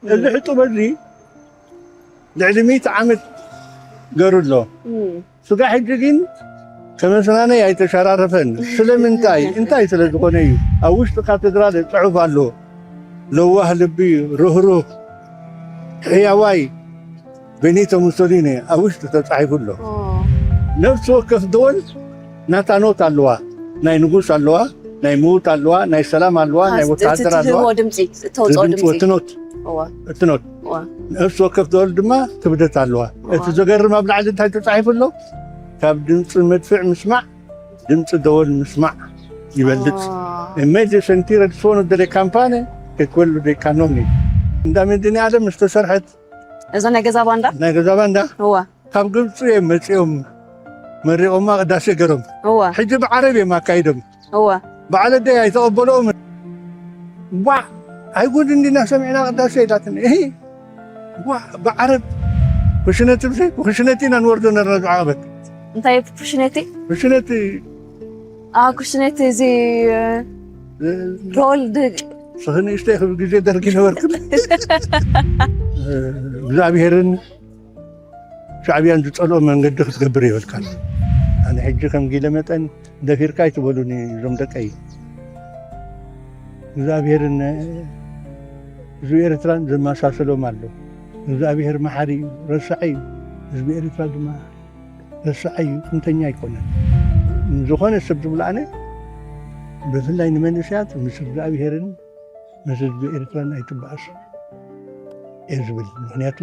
እዚ ሕጡብ እዚ ልዕሊ ሚእቲ ዓመት ገሩ ኣሎ። ስጋ ሕጂ ግን ከመስናነይ ኣይተሸራረፈን። ስለምንታይ? እንታይ ስለ ዝኾነ እዩ? ኣብ ውሽጢ ካቴድራል ጽሑፍ ኣሎ። ለዋህ ልቢ፣ ርህሩህ፣ ሕያዋይ፣ ቤኒቶ ሙሶሊኒ ኣብ ውሽጢ ተጻሒፉ ኣሎ። ነፍሲ ወከፍ ደወል ናታ ኖት ኣለዋ። ናይ ንጉስ ኣለዋ፣ ናይ ምዉት ኣለዋ፣ ናይ ሰላም ኣለዋ፣ ናይ ወተሃደር ኣለዋ። ድምፂ እተውፅኦ ድምፂ እቲ ኖት እቲ ኖት ነፍሲ ወከፍ ደወል ድማ ክብደት ኣለዋ። እቲ ዘገርም ኣብ ላዕሊ እንታይ ተፃሒፉ ኣሎ? ካብ ድምፂ መድፍዕ ምስማዕ ድምፂ ደወል ምስማዕ ይበልፅ። Meglio sentire il suono delle campane che quello dei cannoni። እንዳ መድኃኔዓለም ዝተሰርሐት እዛ ናይ ገዛ ባንዳ ናይ ገዛ ባንዳ እዋ ካብ ግብፂ እዮም መፂኦም መሪቖማ ቅዳሴ ገሮም። እዋ ሕጂ ብዓረብ እዮም ኣካይዶም። እዋ በዓል ኣደይ ኣይተቐበልኦምን። ዋ ኣይጉድ እንዲና ሰሚዕና ቅዳሴ ኢላትኒ። እሂ ዋ ብዓረብ ኩሽነቲ ብዘይ ኩሽነቲ ኢና ንወርዶ ነርና ዝዓቐበት እንታይ ኩሽነቲ ኩሽነቲ አ ኩሽነቲ እዚ ሮል ስኽንእሽተይ ክብ ግዜ ደርጊ ነበርክን እግዚኣብሔርን ሻዕብያን ዝፀልኦ መንገዲ ክትገብር ይበልካን። ኣነ ሕጂ ከም ጊለ መጠን ደፊርካ ኣይትበሉኒ እዞም ደቀይ። እግዚኣብሔርን ህዝቢ ኤርትራን ዘመሳሰሎም ኣሎ። እግዚኣብሔር መሓሪ እዩ፣ ረሳዒ እዩ። ህዝቢ ኤርትራ ድማ ረሳዒ እዩ፣ ጥንተኛ ኣይኮነን። ዝኾነ ሰብ ዝብሎ ኣነ ብፍላይ ንመንእሰያት ምስ እግዚኣብሔርን ምስ ህዝቢ ኤርትራን ኣይትበኣሱ እየ ዝብል። ምክንያቱ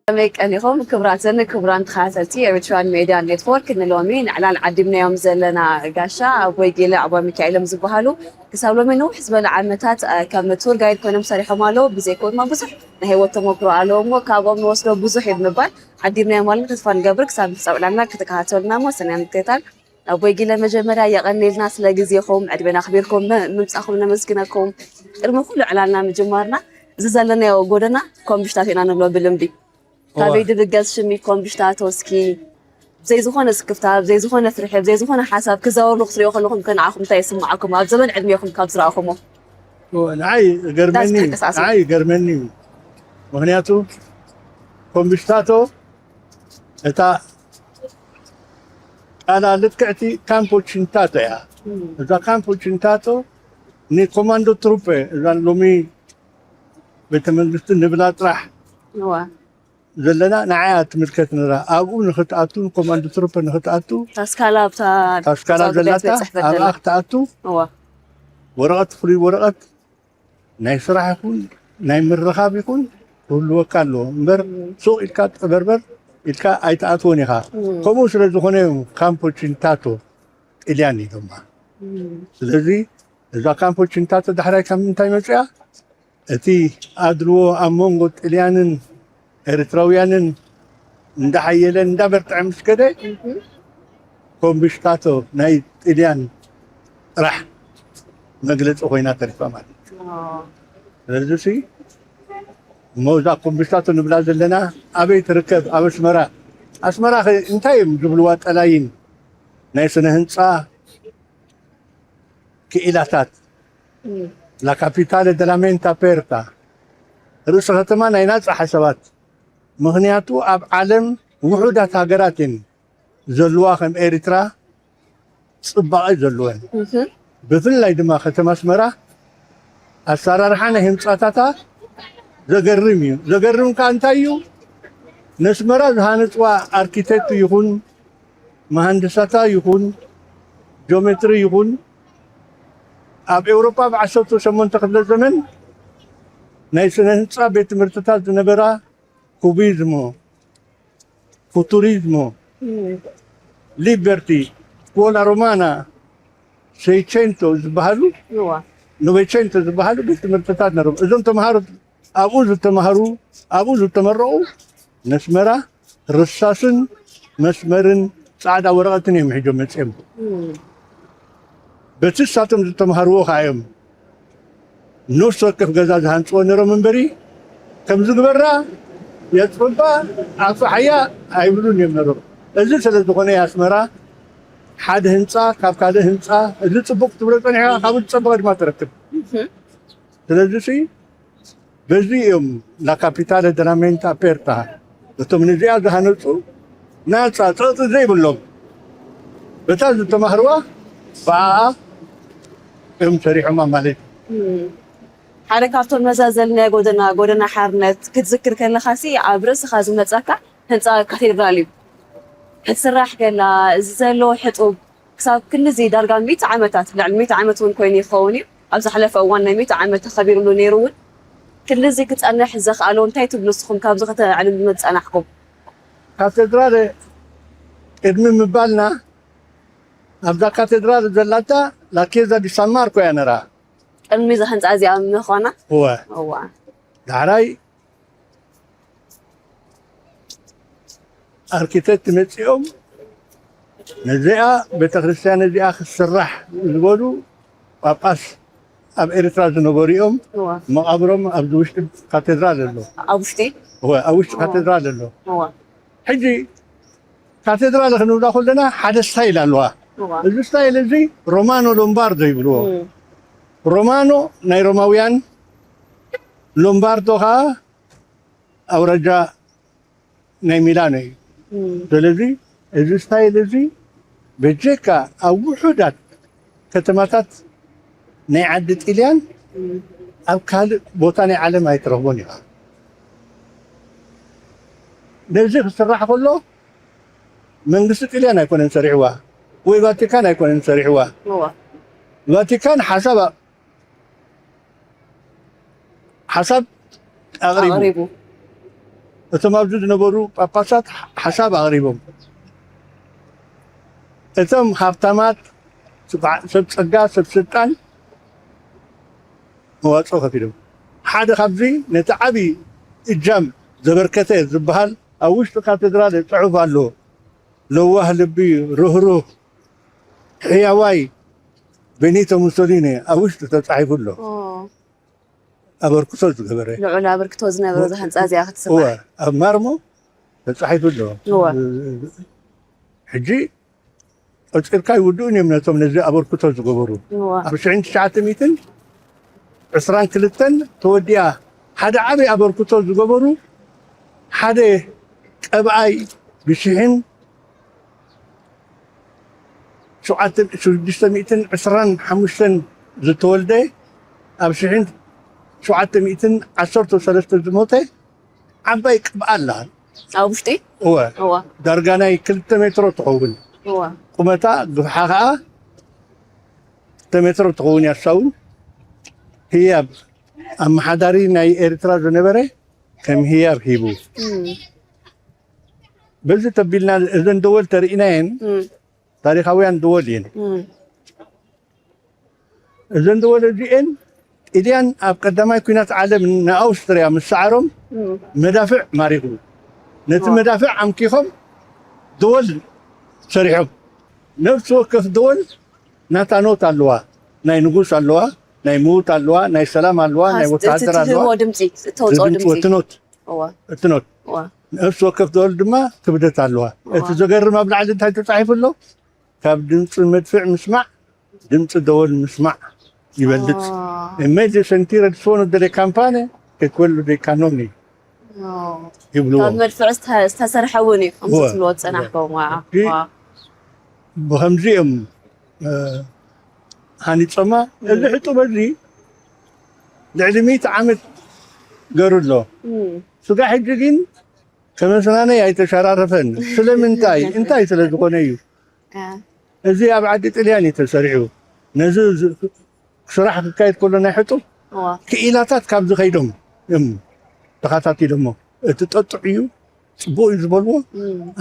ከመይ ቀኒኹም ክቡራትን ክቡራን ተኸታተልቲ ኤሪትራን ሜድያ ኔትወርክ? ንሎሚ ንዕላል ዓዲምናዮም ዘለና ጋሻ ኣቦይ ጌለ ኣባ ሚካኤሎም ዝበሃሉ ክሳብ ሎሚ ንውሕ ዝበለ ዓመታት ከም ቱር ጋይድ ኮይኖም ሰሪሖም ኣለዉ። ብዘይኮን ድማ ብዙሕ ናይ ህይወት ተመክሮ ኣለዎም እሞ ካብኦም ንወስዶ ብዙሕ እዩ ብምባል ዓዲምናዮም ኣለና። ተስፋ ንገብር ክሳብ ፍጻሜ ዕላልና ክትከታተሉና እሞ ሰናይ ምክትታል። ኣቦይ ጊለ መጀመርያ የቐንየልና ስለ ግዜኹም ዕድሜና ኣኽቢርኩም ም- ምምጻእኹም ነመስግነኩም። ቅድሚ ኩሉ ዕላልና ምጅማርና እዚ ዘለናዮ ጎደና ኮምብሽታት ኢና ንብሎ ብልምዲ። ካበይ ድብገስ ሽም ኮምብሽታቶ እስኪ ብዘይ ዝኾነ ስክፍታ ብዘይ ዝኾነ ፍርሒ ብዘይ ዝኾነ ሓሳብ ክዛወሩ ክትሪኦ ከለኹም ከ ንዓኹም እንታይ ይስምዓኩም ኣብ ዘመን ዕድሜኹም ካብ ዝረኣኹሞ? ንዓይ ገርመኒ ዳስ ተንቀሳቀሱ። ንዓይ ገርመኒ እዩ። ምክንያቱ ኮምብሽታቶ እታ ቃላ ልክዕቲ ካምፖ ቺንታቶ እያ። እዛ ካምፖ ቺንታቶ ንኮማንዶ ትሩፐ እዛ ሎሚ ቤተ መንግስቲ ንብላ ጥራሕ እዋ ዘለና ንዓያ ትምልከት ነራ ኣብኡ ንክትኣቱ ንኮማንዶ ትሩፐ ንክትኣቱ ታስካላ ኣብታ ታስካላ እዛ ጉዳይ ዘላታ ትበፅሕ ኣብኣ በደላ ክትኣቱ እዋ ወረቐት ፍሉይ ወረቐት ናይ ስራሕ ይኹን ናይ ምርኻብ ይኹን ክህልወካ ኣለዎ እምበር ሱቕ ኢልካ ጠበርበር ኢልካ ኣይትኣትዎን ኢኻ። ከምኡ ስለ ዝኾነ እዮም ካምፖ ቺንታቶ ጥልያን ኢሎማ። ስለዚ እዛ ካምፖ ቺንታቶ ዳሕራይ ካብ ምንታይ መፅያ? እቲ ኣድልዎ ኣብ መንጎ ጥልያንን ኤርትራውያንን እንዳሓየለ እንዳበርትዐ ምስ ከደ ኮምብሽታቶ ናይ ጥልያን ጥራሕ መግለፂ ኮይና ተሪፋ ማለት እዩ። ስለዚ ሲ እሞ እዛ ኮምብሽታቶ ንብላ ዘለና ኣበይ ትርከብ? ኣብ ኣስመራ። ኣስመራ ኸ እንታይ እዮም ዝብልዋ ጠላይን ናይ ስነ ህንፃ ክኢላታት La capitale della mente aperta ርእሰ ከተማ ናይ ናፃ ሓሳባት። ምክንያቱ ኣብ ዓለም ውሑዳት ሃገራት እየን ዘለዋ ከም ኤርትራ ፅባቐ ዘለወን። ብፍላይ ድማ ከተማ ኣስመራ ኣሰራርሓ ናይ ህንፃታታ ዘገርም እዩ። ዘገርም ከዓ እንታይ እዩ? ነስመራ ዝሃነፅዋ ኣርኪቴክት ይኹን መሃንድሳታ ይኹን ጂኦሜትሪ ይኹን ኣብ ኤውሮጳ ኣብ ዓሰርተ ሸሞንተ ክፍለ ዘመን ናይ ስነ ህንፃ ቤት ትምህርትታት ዝነበራ ኩቢዝሞ፣ ፉቱሪዝሞ፣ ሊበርቲ፣ ስኮላ ሮማና፣ ሴይቸንቶ ዝበሃሉ እዋ ኖቬቸንቶ ዝበሃሉ ቤት ትምህርትታት ነሮም። እዞም ተምሃሮ ኣብኡ ዝተምሃሩ ኣብኡ ዝተመረቑ ነስመራ ርሳስን መስመርን ፃዕዳ ወረቐትን እዮም ሒዞም መፅኦም። በቲ ንሳቶም ዝተምሃርዎ ከዓ እዮም ነፍሲ ወከፍ ገዛ ዝሃንፅዎ ነሮም እምበሪ ከምዚ ግበራ የፅብባ ኣፅባሕያ ኣይብሉን እዮም ነበሩ። እዚ ስለ ዝኾነ ኣስመራ ሓደ ህንፃ ካብ ካልእ ህንፃ እዚ ፅቡቕ ትብሎ ፀኒሕካ ካብኡ ዝፀበቐ ድማ ትረክብ። ስለዚ ሲ በዚ እዮም ላካፒታለ ደላሜንት ኣፔርታ እቶም ነዚኣ ዝሃነፁ ናፃ ፀቕጢ ዘይብሎም በታ ዝተማህርዋ ብኣኣ እዮም ሰሪሖማ ማለት እዩ። ሓደ ካብቶም መዛዘል ናይ ጎደና ጎደና ሓርነት ክትዝክር ከለኻሲ ኣብ ርእስኻ ዝመፀካ ህንፃ ካቴድራል እዩ ክትስራሕ ከላ እዚ ዘለዎ ሕጡብ ክሳብ ክንድዚ ዳርጋ ሚእቲ ዓመታት ልዕሊ ሚእቲ ዓመት እውን ኮይኑ ይኸውን እዩ ኣብ ዝሓለፈ እዋን ናይ ሚእቲ ዓመት ተኸቢርሉ ነይሩ እውን ክንድዚ ክፀንሕ ዘኽኣሎ እንታይ ትብሉ ንስኹም ካብዚ ከተዕልምሉ ዝፀናሕኩም ካቴድራል ቅድሚ ምባልና ኣብዛ ካቴድራል ዘላታ ላኬዛ ዲ ሳን ማርኮ እያ ነራ ቅድሚ እዛ ህንፃ እዚኣ ምዃና እወ እዋ ዳሕራይ ኣርኪቴክት መፂኦም ነዚኣ ቤተክርስትያን እዚኣ ክትስራሕ ዝበሉ ጳጳስ ኣብ ኤርትራ ዝነበሩ እዮም። እዋ መቓብሮም ኣብዚ ውሽጢ ካቴድራል ኣሎ። ኣብ ውሽጢ እወ፣ ኣብ ውሽጢ ካቴድራል ኣሎ። እዋ ሕጂ ካቴድራል ክንብላ ከለና ሓደ ስታይል ኣለዋ። እዋ እዚ ስታይል እዚ ሮማኖ ሎምባርዶ ይብልዎ። እም፣ ሮማኖ ናይ ሮማውያን፣ ሎምባርዶ ከዓ ኣውራጃ ናይ ሚላኖ እዩ። እም፣ ስለዚ እዚ ስታይል እዚ በጀካ ኣብ ውሑዳት ከተማታት ናይ ዓዲ ጥልያን እም፣ ኣብ ካልእ ቦታ ናይ ዓለም ኣይትረኽቦን ኢኻ። ነዚ ክስራሕ ከሎ መንግስቲ ጥልያን ኣይኮነን ሰሪሕዋ ወይ ቫቲካን ኣይኮነን ሰሪሕዋ። እዋ ቫቲካን ሓሳብ ሓሳብ ኣቕሪቡ ኣቕሪቡ እቶም ኣብዚ ዝነበሩ ጳጳሳት ሓሳብ ኣቕሪቦም እቶም ሃብታማት ሰብ ጸጋ ሰብ ስልጣን መዋፅኦ ከፊሎም ሓደ ካብዚ ነቲ ዓብዪ እጃም ዘበርከተ ዝበሃል ኣብ ውሽጢ ካቴድራል ፅሑፍ ኣሎ። ለዋህ ልቢ፣ ርህሩህ፣ ሕያዋይ ቤኒቶ ሙሶሊኒ ኣብ ውሽጢ ተፃሒፉ ኣሎ። ኣበርክቶ ዝገበረ ልዑል ኣበርክቶ ዝነበሮ እዛ ህንፃ እዚኣ ክትስራሕ ኣብ ማርሞ ተፃሒፉ ኣሎ። ሕጂ ቆፂርካ ይውድኡን እዮም ነቶም ነዚ ኣበርክቶ ዝገበሩ። ኣብ ሽሕን ትሽዓተ ሚእትን ዕስራን ክልተን ተወዲኣ ሓደ ዓብዪ ኣበርክቶ ዝገበሩ ሓደ ቀብኣይ ብሽሕን ሽዱሽተ ሚእትን ዕስራን ሓሙሽተን ዝተወልደ ኣብ ሽሕን ሸውዓተ ሚእትን ዓሰርተ ሰለስተ ዝሞተ ዓባይ ቅብኣ ኣላ። ኣብ ውሽጢ እወ እዋ ዳርጋ ናይ ክልተ ሜትሮ ትኸውን እዋ ቁመታ ግፍሓ ከዓ ክልተ ሜትሮ ትኸውን ያሳውን ህያብ ኣመሓዳሪ ናይ ኤርትራ ዝነበረ ከም ህያብ ሂቡ። በዚ ተቢልና እዘን ደወል ተርኢናየን ታሪኻውያን ደወል እየን። እዘን ደወል እዚኤን ጥልያን ኣብ ቀዳማይ ኩናት ዓለም ንኣውስትርያ ምስ ሰዓሮም መዳፍዕ ማሪኹ ነቲ መዳፍዕ ኣምኪኾም ደወል ሰሪሖም። ነፍሲ ወከፍ ደወል ናታ ኖት ኣለዋ። ናይ ንጉስ ኣለዋ፣ ናይ ምዉት ኣለዋ፣ ናይ ሰላም ኣለዋ፣ ናይ ወታሃደር ኣለዋ። ትህቦ ድምፂ እተውፅኦ ድምፂ እቲ ኖት እዋ እቲ ኖት እዋ ነፍሲ ወከፍ ደወል ድማ ክብደት ኣለዋ። እቲ ዘገርም ኣብ ላዕሊ እንታይ ተፃሒፉ ኣሎ? ካብ ድምፂ መድፍዕ ምስማዕ ድምፂ ደወል ምስማዕ ይበልፅ። E meglio sentire il suono delle campane che quello dei cannoni ይብልዎ። ካብ መድፍዕ ዝተ- ዝተሰርሐ እውን እዩ ከምዚ እወ፣ ትብልዎ ዝፀናሕከዎ እወ። ብኸምዚ እዮም ሃኒፆማ። እዚ ሕጡብ እዚ ልዕሊ ሚእቲ ዓመት ገሩ ኣሎ። ስጋ ሕጂ ግን ከመስናነይ ኣይተሸራረፈን። ስለምንታይ? እንታይ ስለ ዝኾነ እዩ? እዚ ኣብ ዓዲ ጥልያን እዩ ተሰሪሑ። ነዚ ዝ- ስራሕ ክካየድ ከሎ ናይ ሕጡብ ክኢላታት ካብ ዝኸይዶም እዮም ተኸታቲሎሞ። እቲ ጠጡዕ እዩ ፅቡቅ እዩ ዝበልዎ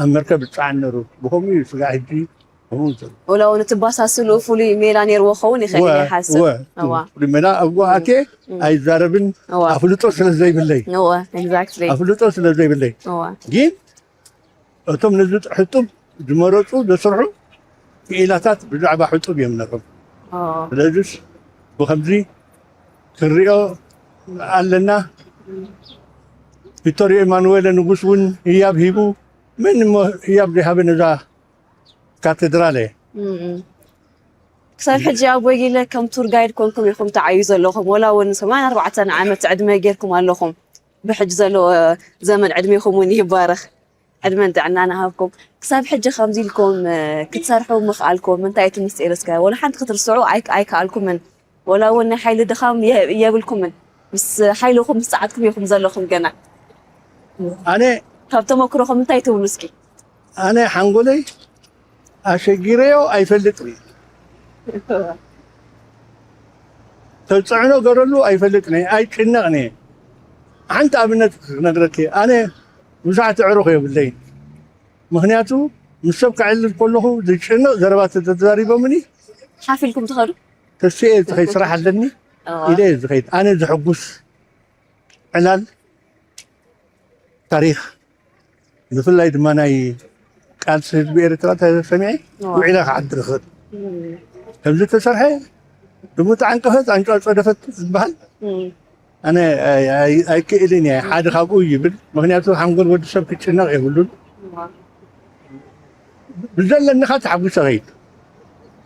ኣብ መርከብ ዝፀዓን ነሩ። ብከምኡ እዩ ስጋ ሕጂ ከምኡ ዘሎ። ወላ እውን እቲ ባሳስሉ ፍሉይ ሜላ ነይርዎ ክኸውን ይኽእል እዩ እወ፣ ይሓስብ እወ። እዋ ፍሉይ ሜላ ኣብኡ ኣትየ ኣይዛረብን እዋ ኣፍልጦ ስለ ዘይብለይ እዋ exactly ኣፍልጦ ስለ ዘይብለይ እዋ ግን እቶም ነዚ ሕጡብ ዝመረፁ ዘስርሑ ክኢላታት ብዛዕባ ሕጡብ እዮም ነሮም። ኦ ስለዚስ ብከምዚ ክንሪኦ ኣለና። ቪክቶር ኤማኑኤል ንጉስ እውን ህያብ ሂቡ፣ መን እሞ ህያብ ዘይሃበ ነዛ ካቴድራል እየ። እም። ክሳብ ሕጂ ኣቦይ ጊለ ከም ቱር ጋይድ ኮንኩም ኢኹም ትዓዩ ዘለኹም፣ ወላ እውን ሰማንያን ኣርባዕተን ዓመት ዕድመ ጌርኩም ኣለኹም። ብሕጂ ዘሎ ዘመን ዕድሜኹም እውን ይባረኽ፣ ዕድመን ጥዕናን ይሃብኩም። ክሳብ ሕጂ ከምዚ ኢልኩም ክትሰርሑ ምኽኣልኩም እንታይ እቲ ምስጢር? እስከ ወላ ሓንቲ ክትርስዑ ኣይ- ኣይከኣልኩምን፣ ወላ እውን ናይ ሓይሊ ድኻም የ- የብልኩምን። ምስ ሓይልኹም ምስ ጸዓትኩም ኢኹም ዘለኹም ገና። ኣነ ካብ ተመክሮኹም እንታይ ትብሉ እስኪ? ኣነ ሓንጎለይ ኣሸጊረዮ ኣይፈልጥን እየ። ተፅዕኖ ገረሉ ኣይፈልጥን እየ፣ ኣይጭነቕን እየ። ሓንቲ ኣብነት ክነግረኪ፣ ኣነ ብዙሓት ኣዕሩኽ የብለይን። ምኽንያቱ ምስ ሰብ ከዕልል ከለኹ ዝጭነቕ ዘረባ ተተዛሪቦምኒ ሓፍ ኢልኩም ትኸዱ? ተስኤ ዝኸይድ ስራሕ ኣለኒ እዋ። ኢለ እየ ዝኸይድ። ኣነ ዘሐጉስ ዕላል ታሪኽ፣ ብፍላይ ድማ ናይ ቃልሲ ህዝቢ ኤርትራ ተሰሚዐ እዋ። ውዒለ ክዓድር እኽእል። እም። ከምዚ ተሰርሐ፣ ድሙት ዓንቀፈት ኣንጫ ጸደፈት ዝበሃል እም። ኣነ ኣይ- ኣይ- ኣይክእልን እየ፣ ሓደ ካብኡ ይብል። ምኽንያቱ ሓንጎል ወዲ ሰብ ክጭነቕ የብሉን። እዋ። ብዘለኒ ኻ ተሓጒሰ እኸይድ።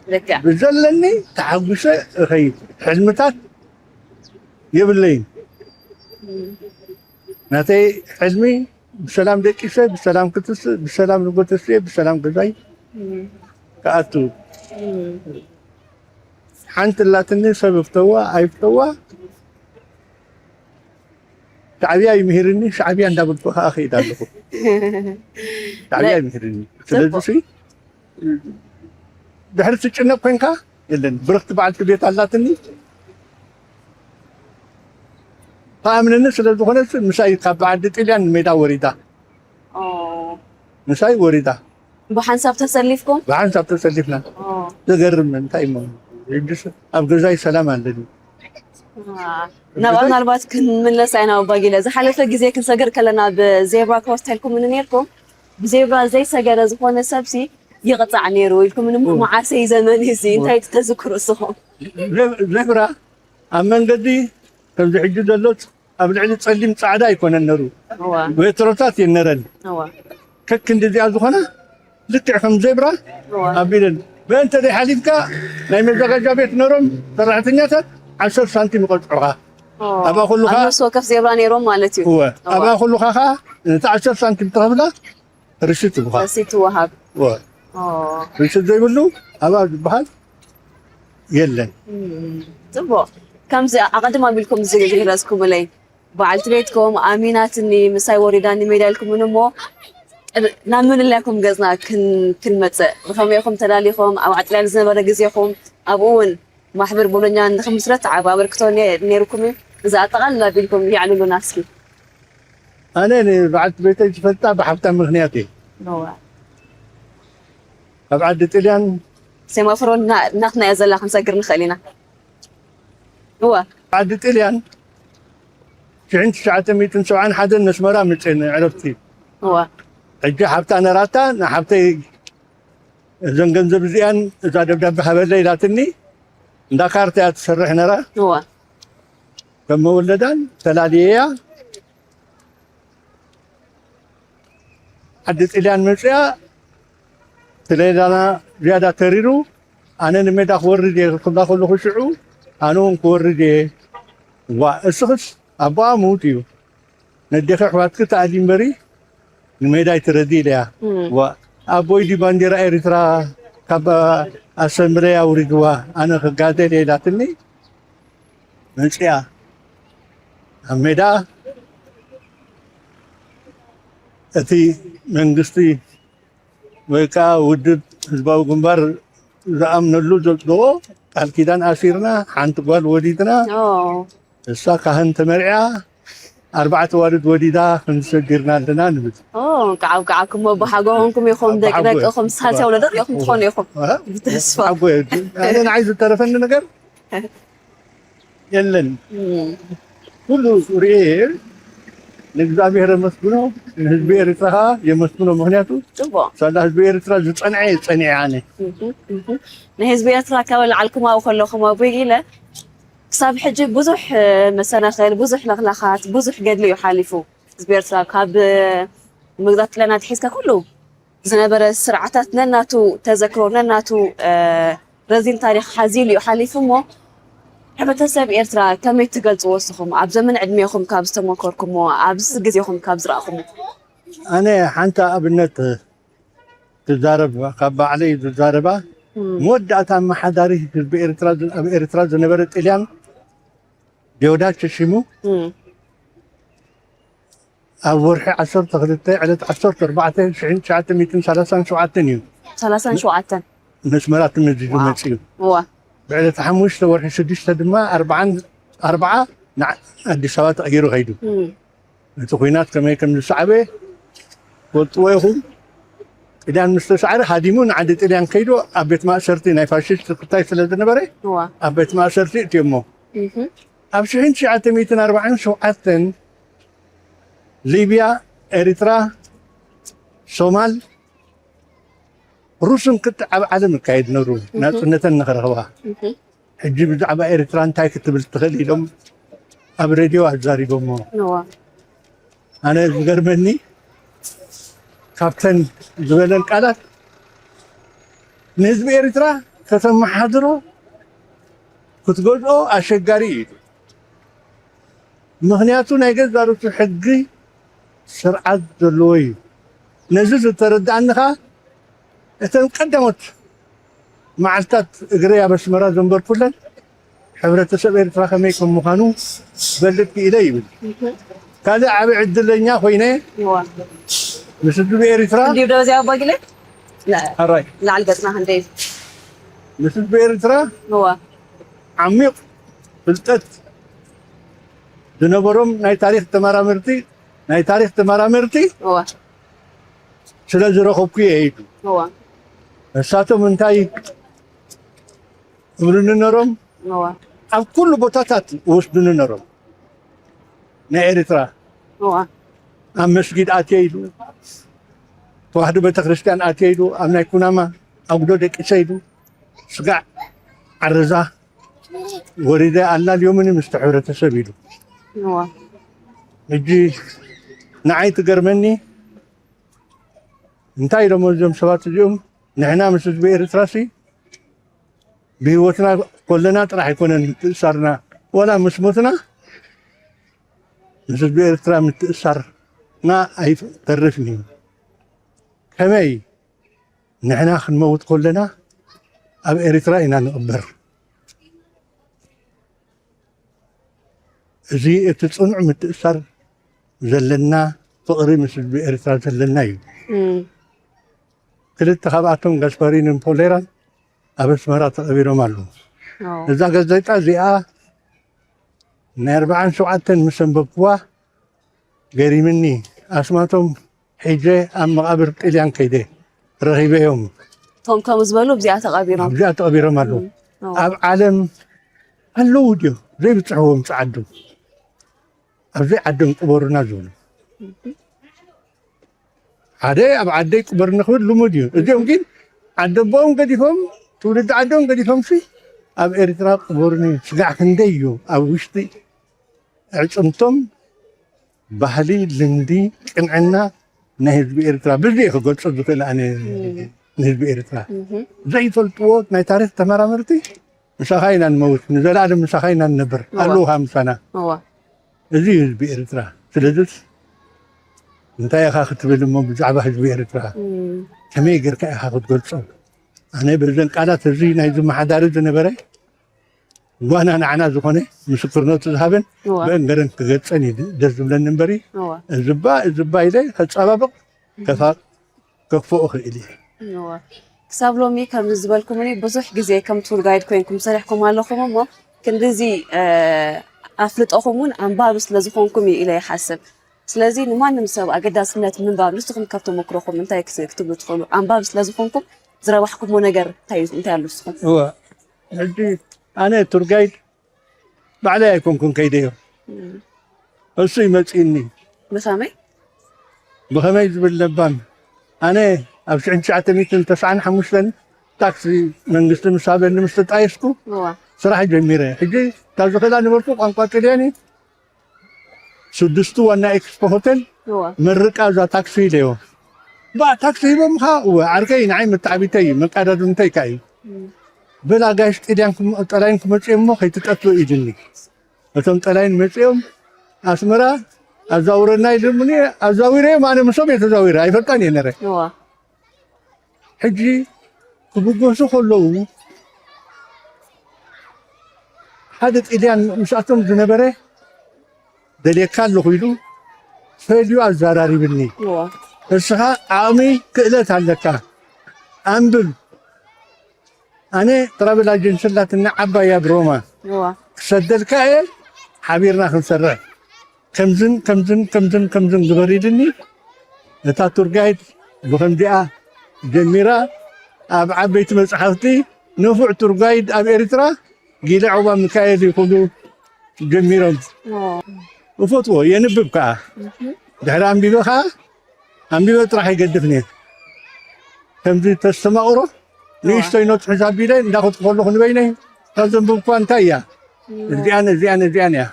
ልክዕ። ብዘለኒ ተሓጒሰ እኸይድ። ሕልምታት የብለይን። እም። ናተይ ሕልሚ ብሰላም ደቂሰ፣ ብሰላም ክትስእ፣ ብሰላም ንጎተስየ፣ ብሰላም ገዛይ እም። ክኣቱ። እም። ሓንቲ ኣላትኒ፣ ሰብ ይፍተዋ ኣይፍተዋ፣ ሻዕብያ ይምህርኒ፣ ሻዕብያ እንዳበልኩ ከዓ እኸይድ ኣለኹ። ሻዕብያ ናይ- ይምህርኒ። ስለዚ ጽቡቅ። ሲ ድሕሪ ትጭነቅ ኮንካ የለን። ብርኽቲ በዓልቲ ቤት ኣላትኒ፣ ተኣምነኒ ስለ ዝኾነት ምሳይ ካብ በዓዲ ጥልያን ሜዳ ወሪዳ። ኦ። ምሳይ ወሪዳ። ብሓንሳብ ተሰሊፍኩም? ብሓንሳብ ተሰሊፍና። ኦ። ዘገርም እንታይ እሞ፣ ሕጅስ ኣብ ገዛይ ሰላም ኣለኒ። አ፣ ናብኣ ምናልባት ክንምለስ ኢና ኣባ ጊለ። ዝሓለፈ ግዜ ክንሰግር ከለና ብዜብራ ክሮስ ተልኩም ነይርኩም። ብዜብራ ዘይሰገረ ዝኾነ ሰብሲ ይቕጻዕ ነይሩ ኢልኩም፣ እሞ ኦ። መዓሰይ ዘመን እዚ ኦ። እንታይ ተዝክሩ እስኹም? ዘ-፣ ዜብራ ኣብ መንገዲ ከምዚ ሕጂ ዘሎ ኣብ ልዕሊ ጸሊም ጻዕዳ ኣይኮነን ነሩ። እዋ። ሜትሮታት እየን ነረን። እዋ። ከክ እንደዚኣ ዝኾነ ልክዕ ከም ዜብራ እዋ። ኣቢለን። በእንተ ደይ ሓሊፍካ ናይ መዘጋጃ ቤት ነሮም ሰራሕተኛታት ዓሰርተ ሳንቲም ይቐጽዑኻ። ኦ። ኣብኣ ኩሉ ኸዓ ኣብ ነፍሲ ወከፍ ዜብራ ነይሮም ማለት እዩ። እወ። እዋ። ኣብኣ ኩሉ ኸዓ ነቲ ዓሰርተ ሳንቲም ተኸፍላ ርሽት ይብሃል። ረሲት ትወሃብ። እወ። ኦ። ርሽት ዘይብሉ ኣብኣ ዝበሃል የለን። እም፣ ጽቡቕ። ከምዚ ኣቐድም ኣቢልኩም ዝግ-፣ ዝግለጽኩምለይ፣ በዓልቲ ቤትኩም ኣሚናትኒ፣ ምሳይ ወሪዳኒ ሜዳ ኢልኩምን እሞ፣ ናብ ምንላይኩም ገጽና ክን-፣ ክንመጽእ፣ ብኸመይ ኢኹም ተላሊኹም፣ ኣብ ዓጥልያን ዝነበረ ግዜኹም፣ ኣብኡ እውን ማሕበር ቦሎኛ ንኽምስረት ዓቢ ኣበርክቶ ነ-፣ ነይርኩም እዩ። እዚ ኣጠቓልላ ኣቢልኩም የዕልሉና እስኪ። ኣነ ንበዓልቲ ቤተይ ዝፈልጣ ብሓፍታ ምኽንያት እየ። እዋ። ኣብ ዓዲ ጥልያን ሴማፍሮ እና-፣ እናትና እያ ዘላ፣ ክንሰግር ንኽእል ኢና። እዋ። ዓዲ ጥልያን ሽሕን ትሽዓተ ሚእትን ሰብዓን ሓደን ነስመራ መፅኤ ንዕረፍቲ። እዋ። ሕጂ ሓፍታ ነራታ፣ ንሓፍተይ እዘን ገንዘብ እዚኣን እዛ ደብዳቤ ሃበለይ ኢላትኒ፣ እንዳ ካርታ እያ ትሰርሕ ነራ። እዋ። ከም መወለዳን ተላልየያ ዓዲ ጥልያን መፅያ፣ ስለላና ዝያዳ ተሪሩ፣ ኣነ ንሜዳ ክወርድ እየ ክብላ ከለኹ ሽዑ፣ ኣነ እውን ክወርድ እየ። ዋ፣ እስኽስ ኣቦኣ ምዉት እዩ። ነዴኺ ኣሕዋትኪ ተኣሊ እምበሪ ንሜዳ ኣይትረዲ ኢለያ። እም። ዋ፣ ኣቦይ ድዩ ባንዴራ ኤርትራ ካብ ኣሰምብለይ ኣውሪድዋ፣ ኣነ ክጋደል እየ ኢላትኒ። መጽያ ኣብ ሜዳ እቲ መንግስቲ ወይ ከዓ ውድብ ህዝባዊ ግንባር ዝኣምነሉ ዘጽደቖ ቃል ኪዳን ኣሲርና ሓንቲ ጓል ወሊድና። ኦ። እሳ ካህን ተመርዕያ ኣርባዕተ ዋልድ ወሊዳ ክንሰግርና ኣለና ንብል። ኦ፣ እንቃዕ ኣብቅዓኩም፣ ኣቦሓጎ ኾንኩም ኢኹም፣ ደቂ ኣቦሓጎ። ደቅኹም፣ ሳልሳይ ወለዶ ኢኹም ትኾኑ ኢኹም። እ? ብተስፋ። ኣቦ፣ ኣነ ንዓይ ዝተረፈኒ ነገር የለን። እም። ኩሉ ርእየ ንእግዚኣብሔር የመስግኖ፣ ንህዝቢ ኤርትራ ኸዓ የመስግኖ። ምኽንያቱ ጽቡቕ። ሳላ ህዝቢ ኤርትራ ዝጸንዐ እየ ጸኒዐ ኣነ። እህ፣ እህ። ንህዝቢ ኤርትራ ካብ ኣልዓልኩም ኣብኡ ከለኹም ኣቦይ ኢለ ክሳብ ሕጂ ብዙሕ መሰናኽል፣ ብዙሕ ለኽላኻት፣ ብዙሕ ገድሊ እዩ ሓሊፉ። ህዝቢ ኤርትራ ካብ ምግዛት ጥልያን ኣትሒዝካ ኩሉ ዝነበረ ስርዓታት ነናቱ ተዘክሮ፣ ነናቱ ረዚን ታሪኽ ሓዚሉ እዩ ሓሊፉ። እሞ ሕብረተሰብ ኤርትራ ከመይ ትገልፅዎ እስኹም? ኣብ ዘመን ዕድሜኹም ካብ ዝተመከርኩሞ፣ ኣብዚ ግዜኹም ካብ ዝረእኹሞ? ኣነ ሓንቲ ኣብነት ትዛረብ ካብ ባዕለይ ዝዛረባ፣ መወዳእታ ኣመሓዳሪ ህዝቢ ኤርትራ፣ ኣብ ኤርትራ ዝነበረ ጥልያን ዲዮዳች ሽሙ፣ ኣብ ወርሒ ዓሰርተ ክልተ ዕለት ዓሰርተ ኣርባዕተ ሽሕን ትሽዓተ ሚእትን ሰላሳን ሸውዓተን እዩ ሰላሳን ሸውዓተን ነስመራ ተመዚዙ መፅኡ። እዋ ብዕለት ሓሙሽተ ወርሒ ሽዱሽተ ድማ ኣርባዓን ኣርባዓ ንኣዲስ ኣበባ ተቐይሩ ከይዱ። እቲ ኩናት ከመይ ከም ዝሰዓበ ትፈልጥዎ ኢኹም። ጥልያን ምስ ተሳዕረ ሃዲሙ ንዓዲ ጥልያን ከይዱ ኣብ ቤት ማእሰርቲ ናይ ፋሽስት ክታይ ስለ ዝነበረ እዋ ኣብ ቤት ማእሰርቲ እትዮሞ። ኣብ ሽሕን ትሽዓተ ሚእትን ኣርባዓን ሸውዓተን ሊብያ፣ ኤሪትራ፣ ሶማል ሩስን ክትዕ ኣብ ዓለም ይካየድ ነሩ ናጽነተን ንኽረኽባ። ሕጂ ብዛዕባ ኤርትራ እንታይ ክትብል ትኽእል ኢሎም ኣብ ሬድዮ ኣዛሪቦሞ። እዋ ኣነ ዝገርመኒ ካብተን ዝበለን ቃላት ንህዝቢ ኤርትራ ከተመሓድሮ ክትገዝኦ ኣሸጋሪ እዩ። ምኽንያቱ ናይ ገዛ ርእሱ ሕጊ ስርዓት ዘለዎ እዩ። ነዚ ዝተረዳእኒ ኸኣ እተን ቀዳሞት መዓልታት እግረይ ኣብ ኣስመራ ዘንበርኩለን ሕብረተሰብ ኤርትራ ከመይ ከም ምዃኑ ክፈልጥ ክኢለ ይብል። ካልእ ዓቢ ዕድለኛ ኮይነ እዋ ምስ ህዝቢ ኤርትራ እንዲሁ ደረዚያ ኣባጊለ ኣራይ ላዕሊ ገጽና ክንደይ ምስ ህዝቢ ኤርትራ እዋ ዓሚቕ ፍልጠት ዝነበሮም ናይ ታሪኽ ተመራመርቲ ናይ ታሪኽ ተመራመርቲ እዋ ስለ ዝረኸብኩ እየ ኢሉ። እዋ እሳቶም እንታይ ይብሉኒ ነሮም? እዋ ኣብ ኩሉ ቦታታት ይወስዱኒ ነሮም። ናይ ኤርትራ እዋ ኣብ መስጊድ ኣትየ ኢሉ፣ ተዋህዶ ቤተክርስትያን ኣትየ ኢሉ፣ ኣብ ናይ ኩናማ ኣጉዶ ደቂሰ ኢሉ፣ ስጋዕ ዓረዛ ወሪደ ኣላልዮምኒ ምስቲ ሕብረተሰብ ኢሉ። እዋ ሕጂ ንዓይ ትገርመኒ እንታይ ኢሎም እዞም ሰባት እዚኦም ንሕና ምስ ህዝቢ ኤርትራሲ ብህይወትና ኮለና ጥራሕ ኣይኮነን ምትእሳርና ወላ ምስ ሞትና ምስ ህዝቢ ኤርትራ ምትእሳርና ኣይተርፍን እዩ። ከመይ ንሕና ክንመውት ኮለና ኣብ ኤርትራ ኢና ንቕበር። እዚ እቲ ጽኑዕ ምትእሳር ዘለና ፍቕሪ ምስ ህዝቢ ኤርትራ ዘለና እዩ። ክልተ ካብኣቶም ጋስፓሪንን ፖሌራን ኣብ ኣስመራ ተቐቢሮም ኣለዉ። እዛ ጋዜጣ እዚኣ ናይ ኣርባዓን ሸውዓተን ምስ ኣንበብኩዋ ገሪምኒ። ኣስማቶም ሒጀ ኣብ መቓብር ጥልያን ከይደ ረኺበዮም። እቶም ከምኡ ዝበሉ ኣብዚኣ ተቐቢሮም ኣብዚኣ ተቐቢሮም ኣለዉ። ኣብ ዓለም ኣለዉ ድዮም ዘይብፅሕዎም ፃዓዱ ኣብዘይ ዓዶም ቅበሩና ዝብሉ? ሓደ ኣብ ዓደይ ቅበርኒ ክብል ልሙድ እዩ። እዚኦም ግን ዓደቦኦም ገዲፎም ትውልዲ ዓዶም ገዲፎም ሲ ኣብ ኤርትራ ቅበሩኒ። ስጋዕ ክንደይ እዩ ኣብ ውሽጢ ኣዕፅምቶም ባህሊ፣ ልምዲ፣ ቅንዕና ናይ ህዝቢ ኤርትራ ብዚ ክገልፆ ዝኽእል ኣነ ንህዝቢ ኤርትራ ዘይፈልጥዎ ናይ ታሪክ ተመራመርቲ ምሳኻ ኢና ንመውት ንዘለኣለም ምሳኻ ኢና ንነብር ኣለውኻ ምሳና። እዚ እዩ ህዝቢ ኤርትራ። ስለዚስ እንታይ ኢኻ ክትብል እሞ ብዛዕባ ህዝቢ ኤርትራ ከመይ ጌርካ ኢኻ ክትገልጾ? ኣነ በዘን ቃላት እዚ ናይ ዝመሓዳሪ ዝነበረ ጓና ንዓና ዝኾነ ምስክርነቱ ዝሃበን ብእንገረን ክገልጸን እዩ ደስ ዝብለኒ እምበሪ እዝባ እዝባ ኢለ ከጸባብቕ ከፋ ከክፍኦ ክእል እየ። ክሳብ ሎሚ ከም ዝበልኩምኒ ብዙሕ ግዜ ከም ቱር ጋይድ ኮይንኩም ሰሪሕኩም ኣለኹም እሞ ክንድዚ ኣፍልጦኹም እውን ኣንባቢ ስለ ዝኾንኩም እዩ ኢለ ይሓስብ። ስለዚ ንማንም ሰብ ኣገዳስነት ምንባብ ንስኹም ካብ ተመክሮኹም እንታይ ክትብሉ ትኽእሉ? ኣንባቢ ስለ ዝኾንኩም ዝረባሕኩምዎ ነገር እንታይ እዩ? እንታይ ኣሎ ንስኹም? እወ ሕጂ ኣነ ቱር ጋይድ ባዕለይ ኣይኮንኩን ከይደዮ እሱ ይመፅእኒ ብኸመይ? ብኸመይ ዝብል ለባም ኣነ ኣብ ሽሕን ትሽዓተ ሚእትን ተስዓን ሓሙሽተን ታክሲ መንግስቲ ምስ ሃበኒ ምስ ተጣየስኩ እዋ ስራሕ ጀሚረ። ሕጂ ካብ ዝኽእላ ነበርኩ ቋንቋ ጥልያን እዩ። ስድስቱ ዋና ኤክስፖ ሆቴል እዋ መርቃ እዛ ታክሲ ኢለዮ። ባ ታክሲ ሂቦምኻ? እወ፣ ዓርከይ ንዓይ መተዓቢተይ እዩ፣ መቃዳድምተይ ከኣ እዩ። በላ ጋሽ ጥልያን ክም- ጠላይን ክመጽኡ እሞ ከይትጠፍእ ኢሉኒ። እቶም ጠላይን መጺኦም ኣስመራ ኣዛውረና ኢሎምኒ። ኣዛዊረዮም፣ ኣነ ምሶም እየ ተዛዊረ፣ ኣይፈልጣን እየ ነረ። እዋ ሕጂ ክብገሱ ከለዉ ሓደ ጥልያን ምስኣቶም ዝነበረ ደልየካ ኣለኹ ኢሉ ፈልዩ ኣዘራሪብኒ። እዋ እስኻ ዓቕሚ ክእለት ኣለካ፣ ኣንብብ። ኣነ ትራቨል ኣጀንሲ ኣላትኒ ዓባይ ኣብ ሮማ እዋ ክሰደልካ እየ፣ ሓቢርና ክንሰርሕ ከምዝን ከምዝን ከምዝን ከምዝን ግበር ኢልኒ። እታ ቱር ጋይድ ብኸምዚኣ ጀሚራ ኣብ ዓበይቲ መጽሓፍቲ ንፉዕ ቱር ጋይድ ኣብ ኤርትራ ጊለ ዑቕባ ሚካኤል ይኹሉ ጀሚሮም። እዋ እፈትዎ የንብብ ከኣ። ድሕሪ ኣንቢበ ከኣ ኣንቢበ ጥራሕ ኣይገድፍን እየ። ከምዚ ተስተማቕሮ ንእሽቶይ ኖት ሕሳብ ኢለ እንዳኸድኩ ከለኹ ንበይነይ ካብ ዘንበብኩዋ እንታይ እያ እዚኣን እዚኣን እዚኣን እያ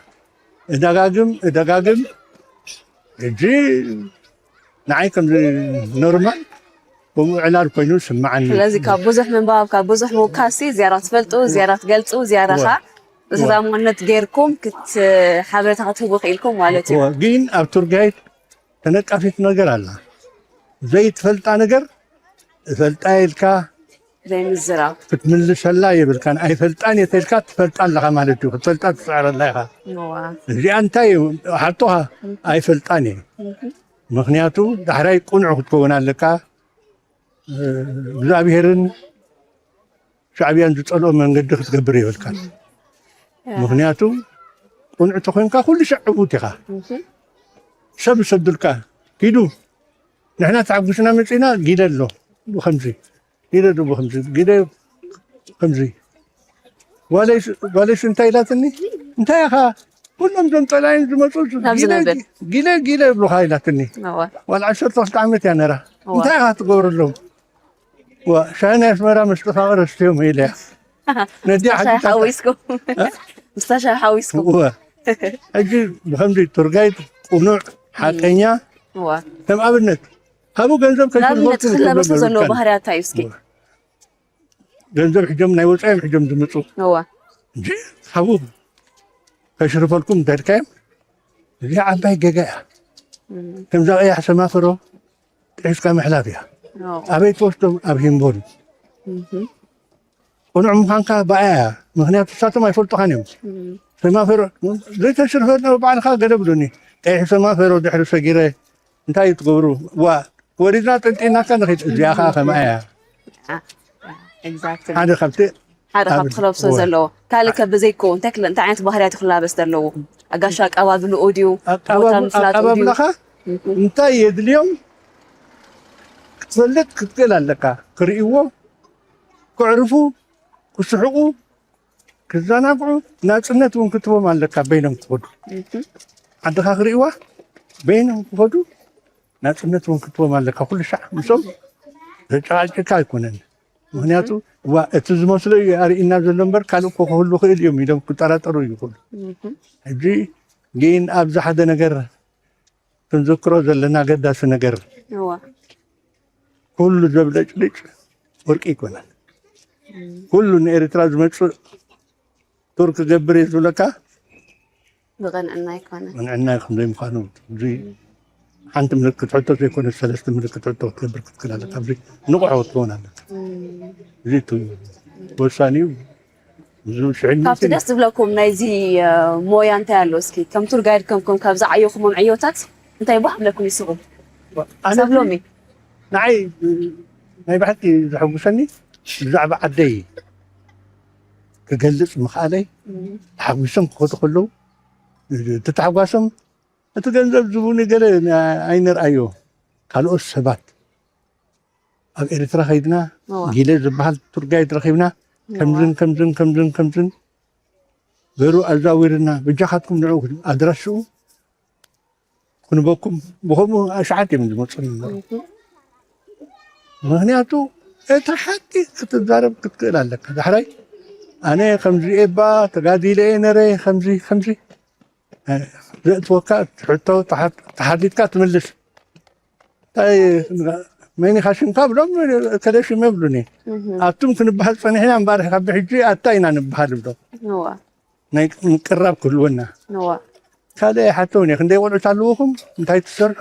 እደጋግም እደጋግም። ሕጂ ንዓይ ከምዚ ኖርማል ከምኡ ዕላል ኮይኑ ስምዓኒ። ስለዚ ካብ ብዙሕ ምንባብ ካብ ብዙሕ ምውካሲ ዝያዳ ትፈልጡ ዝያዳ ትገልፁ ዝያዳ እወ። ካ ተዛማነት ጌርኩም ክት ሓበሬታ ክትህቡ ክኢልኩም ማለት እዩ። እወ፣ ግን ኣብ ቱር ጋይድ ተነቃፊት ነገር ኣላ። ዘይትፈልጣ ነገር እፈልጣ ኢልካ ዘይምዝራብ ክትምልሰላ የብልካን። ኣይፈልጣን እየ ተልካ ትፈልጣ ኣለኻ ማለት እዩ። ክትፈልጣ ትፅዕር ኣላ ኢኻ። እዋ እዚኣ እንታይ እዩ ሓቶኻ? ኣይፈልጣን እየ። ምክንያቱ ዳሕራይ ቁኑዕ ክትከውን ኣለካ። እግዚኣብሄርን ሻዕብያን ዝፀልኦ መንገዲ ክትገብር የብልካን። ምክንያቱ ቁኑዕ ተኮይንካ ኩሉ ሻዕ ዕቡት ኢኻ። ሰብ ይሰዱልካ ኪዱ ንሕና ተሓጉስና መፂና ጊለ ኣሎ ብከምዚ ጊለ ኣሎ ብከምዚ ጊለ ከምዚ ጓለይስ እንታይ ኢላትኒ እንታይ ኢኻ ኩሎም ዞም ጠላይን ዝመፁ ናብ ዝነብር። ጊለ ጊለ ይብሉኻ ኢላትኒ እወ ዋላ ዓሰርተ ክልተ ዓመት እያ ነራ እወ። እንታይ ኢኻ ትገብረሎም ዋ ሻሂ ናይ ኣስመራ መስተፋቕር ኣስትዮም ኢለ እያ ነዲኣ ሻሂ ሓዊስኩም ምስታ ሻሂ ሓዊስኩም እወ ሕጂ ብከምዚ ቱርጋይድ ቁኑዕ ሓቀኛ እወ ከም ኣብነት ሃቡ ገንዘብ ንኣብነት ከይትልበኩም ክለበሶ ይብሎም ዘለዎ ይብልካን። ባህርያት እንታይ እዩ እስኪ ገንዘብ ሕጆም ናይ ወፃኦም ሕጆም ዝምፁ እወ እንጂ ሃቡ ከሽርፈልኩም እንተልካዮም እዚኣ ዓባይ ገጋ እያ ከምዛ ቀያሕ ሰማፍሮ ጥሒስካ ምሕላፍ እያ እወ ኣበይ ትወስዶም ኣብ ሂምቦል ቁኑዕ ምዃንካ ብኣያ እያ ምክንያቱ ንሳቶም ኣይፈልጡኻን እዮም ሰማፈር ዘይተሽርፈ ባዕልካ ገለ ብሉኒ ቀይሕ ሰማፈሮ ድሕሪ ሰጊረ እንታይ እዩ ትገብሩ ዋ ወሪድና ጠንጢናካ ንኽድ እዚኣ ከዓ ከምኣ እያ exactly ሓደ ካብቲ ሓደ ኣብ- ካብቲ ክለብሶ እወ። ዘለዎ ካልእ ከ ብዘይኮ እንታይ ክለ- እንታይ ዓይነት ባህርያት ክላበስ ዘለዎ ኣጋሻ ኣቀባብልኡ ድዩ ቦታ ኣቀባብ- ምፍላጡ ድዩ ኣቀባብላኻ እንታይ የድልዮም ክትፈልጥ ክትክእል ኣለካ ክርእይዎ ክዕርፉ ክስሕቁ ክዘናግዑ ናፅነት እውን ክትቦም ኣለካ በይኖም ክኸዱ ዓድኻ ክርእይዋ በይኖም ክኸዱ ናፅነት እውን ክትቦም ኣለካ ኩሉ ሻዕ ምሶም ዘጨቃጭካ ኣይኮነን ምክንያቱ ዋ እቲ ዝመስሎ እዩ ኣርእና ዘሎ እምበር ካልእ እኮ ክህሉ ክእል እዮም ኢሎም ክጠራጠሩ ይኽእሉ ሕጂ ግን ኣብዚ ሓደ ነገር ክንዝክሮ ዘለና ኣገዳሲ ነገር እወ ኩሉ ዘብለጭልጭ ወርቂ ኣይኮነን ኩሉ ንኤርትራ ዝመፅእ ቱር ክገብር እየ ዝብለካ ብቕንዕና ኣይኮነን ቅንዕና ከም ዘይምዃኑ እዚ ሓንቲ ምልክት ሕቶ ዘይኮነ ሰለስተ ምልክት ሕቶ ክትገብር ክትክእል ኣለካ ኣብዚ ንቑሕ ክትከውን ኣለካ እዚ እቲ ወሳኒ እዩ እዚ ሽዕል ካብቲ ደስ ዝብለኩም ናይዚ እ፣ ሞያ እንታይ ኣሎ እስኪ ከም ቱር ጋይድ ከምኩም ካብ ዝዓየኹሞም ዕዮታት እንታይ ባህ ብለኩም ይስኹም ኣነ ሳብ ሎሚ ንዓይ ናይ ብሓቂ ዘሐጉሰኒ ብዛዕባ ዓደይ ክገልፅ ምኽኣለይ ተሓጒሶም ክኸዱ ከለዉ እቲ ተሓጓሶም እቲ ገንዘብ ዝቡኒ ገለ ኣይንርኣዮ ካልኦት ሰባት ኣብ ኤርትራ ከይድና እዋ። ጊለ ዝበሃል ቱር ጋይድ ረኺብና ከምዝን ከምዝን ከምዝን ከምዝን ገሩ ኣዛዊርና በጃኻትኩም ንዑ ኣድራሽኡ ክንበኩም ብኸምኡ ኣሽዓት እዮም ዝመፁ ምክንያቱ እቲ ሓቂ ክትዛረብ ክትክእል ኣለካ ዳሕራይ ኣነ ከምዚ ኤባ ተጋዲለ እየ ነረ ከምዚ ከምዚ ዘእትወካ ሕቶ ተሓቲትካ ትምልስ። እንታይ መኒኻ ሽምካ ብሎም፣ ከለ ሽመ ብሉኒ። ኣብቱም ክንበሃል ጸኒሕና እምበኣር ካብ ብሕጂ ኣታ ኢና ንበሃል ብሎም። ናይ ምቅራብ ክህልወና። ካልእ ኣይሓተውን እየ። ክንደይ ቆልዑት ኣለውኹም? እንታይ ትሰርሑ?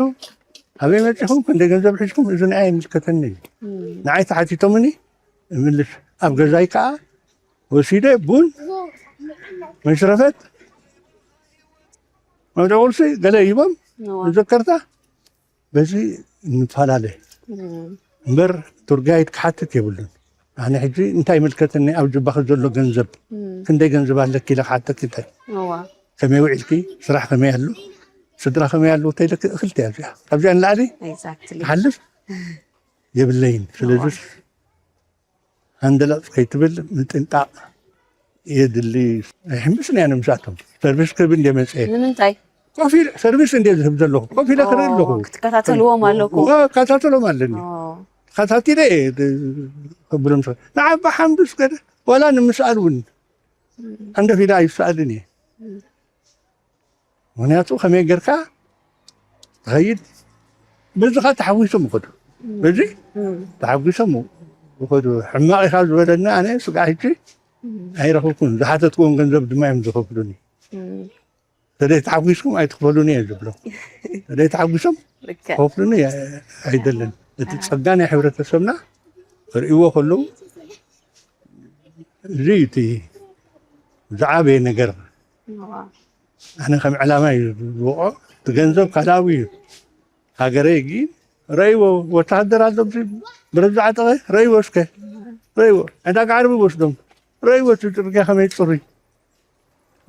ኣበይ መጺኹም? ክንደይ ገንዘብ ሒዝኩም? እዚ ንዓይ ኣይምልከተኒ እዩ። ንዓይ ተሓቲቶምኒ እምልስ። ኣብ ገዛይ ከኣ ወሲደ ቡን፣ መሽረፈት፣ መብልዒ ቁርሲ ገለ ሂቦም፣ መዘከርታ፣ በዚ ንፈላለ እምበር ቱር ጋይድ ክሓትት የብሉን። ኣነ ሕጂ እንታይ ይምልከተኒ ኣብ ጅባኺ ዘሎ ገንዘብ፣ ክንደይ ገንዘብ ኣለኪ ኢለ ክሓተኪ እንታይ? ከመይ ውዒልኪ? ስራሕ ከመይ ኣሎ? ስድራ ከመይ ኣሎ? ተይለኪ እኽልቲ እያ እዚኣ። ካብዚኣ ንላዕሊ ክሓልፍ የብለይን። ስለዚ ሃንደላጽ ከይትብል ምጥንቃቕ የድሊ። ኣይሕምስን እያ ንምሳቶም። ሰርቪስ ክህብ እንደ መጽኤ። ንምንታይ? ኮፍ ኢለ ሰርቪስ እንደ ዝህብ ዘለኹ። ኮፍ ኢለ ክርኢ ኣለኹ። ክትከታተልዎም ኣለኩም? እዋ፣ እከታተሎም ኣለኒ። ተኸታቲለ እየ ድ-፣ ከብሎም ሰ-፣ ንዓ ብሓምዱስ ገለ፣ ዋላ ንምስኣል እውን። ሃንደፍ ኢለ ኣይስኣልን እየ። ምኽንያቱ ከመይ ጌርካ ትኸይድ? በዚ ኸ ተሓጒሶም ይኸዱ። በዚ ተሓጒሶም ይኸዱ። ሕማቕ ኢኻ ዝበለኒ ኣነ ስጋዕ ሕጂ ኣይረኸብኩን። ዝሓተትክዎም ገንዘብ ድማ እዮም ዝኸፍሉኒ። ተደይ ተሓጒስኩም ኣይትኽፈሉኒ እየ ዝብሎም። ተደይ ተሓጒሶም ልክዕ። ክኸፍሉኒ እየ ኣይደልን። እቲ ጸጋ ናይ ሕብረተሰብና ክርእይዎ ከለዉ እዚ እዩ እቲ ዝዓበየ ነገር። ኣነ ከም ዕላማ እዩ ዝወቕዖ። እቲ ገንዘብ ካልኣዊ እዩ። ሃገረይ ግን ረእይዎ፣ ወተሃደር ኣሎ ኣብዚ ብረት ዝዓጠቐ ረእይዎ እስከ። ረእይዎ። ዕዳጋ ዓርቢ ወስዶም። ረእይዎ እቲ ጽርግያ ከመይ ጽሩይ።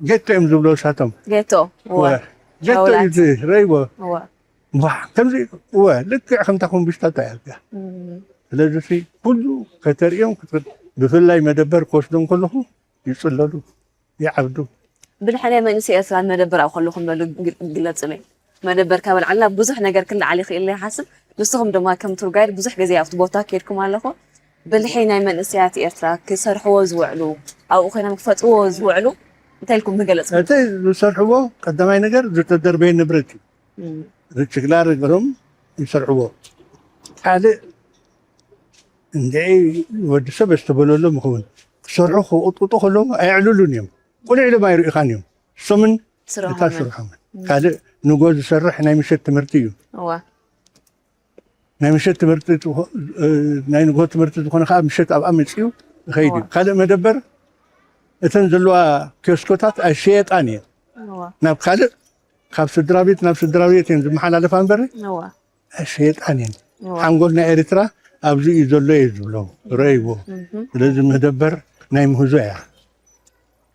ጌቶ እዮም ዝብሎ እሳቶም። ጌቶ፣ እወ። እወ። ጌቶ እዩ ሻውላት። እቲ ረእይዎ። እወ። ዋ፣ ከምዚ፣ እወ፣ ልክዕ ከምታ ኮምቢስታ እያ እዚኣ። እም። ስለዚ ሲ ኩሉ ከተርእዮም ክትብል፣ ብፍላይ መደበር ክወስዶም ከለኹ ይጽለሉ፣ ይዓብዱ። ብድሕሪ ናይ መንእሰይ ኤርትራን መደበር ኣብ ከለኹም በሉ ግ-፣ ግለጹለይ። መደበር ካብ ኣልዓልና ብዙሕ ነገር ክለዓል ይኽእል ኢለ ይሓስብ። ንስኹም ድማ ከም ቱር ጋይድ ብዙሕ ግዜ ኣብቲ ቦታ ከይድኩም ኣለኹም። ብልሒ ናይ መንእሰያት ኤርትራ ክሰርሕዎ ዝውዕሉ፣ ኣብኡ ኮይኖም ክፈጥርዎ ዝውዕሉ እንታይ ኢልኩም ምገለጽኩም? እቲ ዝሰርሕዎ ቀዳማይ ነገር ዝተደርበየ ንብረት እዩ። እም። ርችግላ ርገሮም ይሰርሕዎ። ካልእ እንድዒ ወዲ ሰብ ዝተበለሎም ይኸውን። ክሰርሑ ክቕጥቅጡ ከለዉ ኣየዕልሉን እዮም። ቁልዕ ኢሎም ኣይርእኻን እዮም። እሶምን ስርሖምን። እታ ስርሖምን። እም። ካልእ ንጎ ዝሰርሕ ናይ ምሸት ትምህርቲ እዩ። እዋ። ናይ ምሸት ትምህርቲ ትኾ-፣ እ፣ ናይ ንግሆ ትምህርቲ ዝኾነ ከዓ ምሸት ኣብኣ መፂኡ ይኸይድ እዩ። እዋ። ካልእ መደበር እተን ዘለዋ ኪዮስኮታት ኣይሸየጣን እየን። እዋ። ናብ ካልእ፣ ካብ ስድራ ቤት ናብ ስድራ ቤት እየን ዝመሓላለፋ እምበር እዋ። ኣይሸየጣን እየን። እዋ። ሓንጎል ናይ ኤርትራ ኣብዚ እዩ ዘሎ እየ ዝብሎ። ረእይዎ። እህ። ስለዚ መደበር ናይ ምህዞ እያ።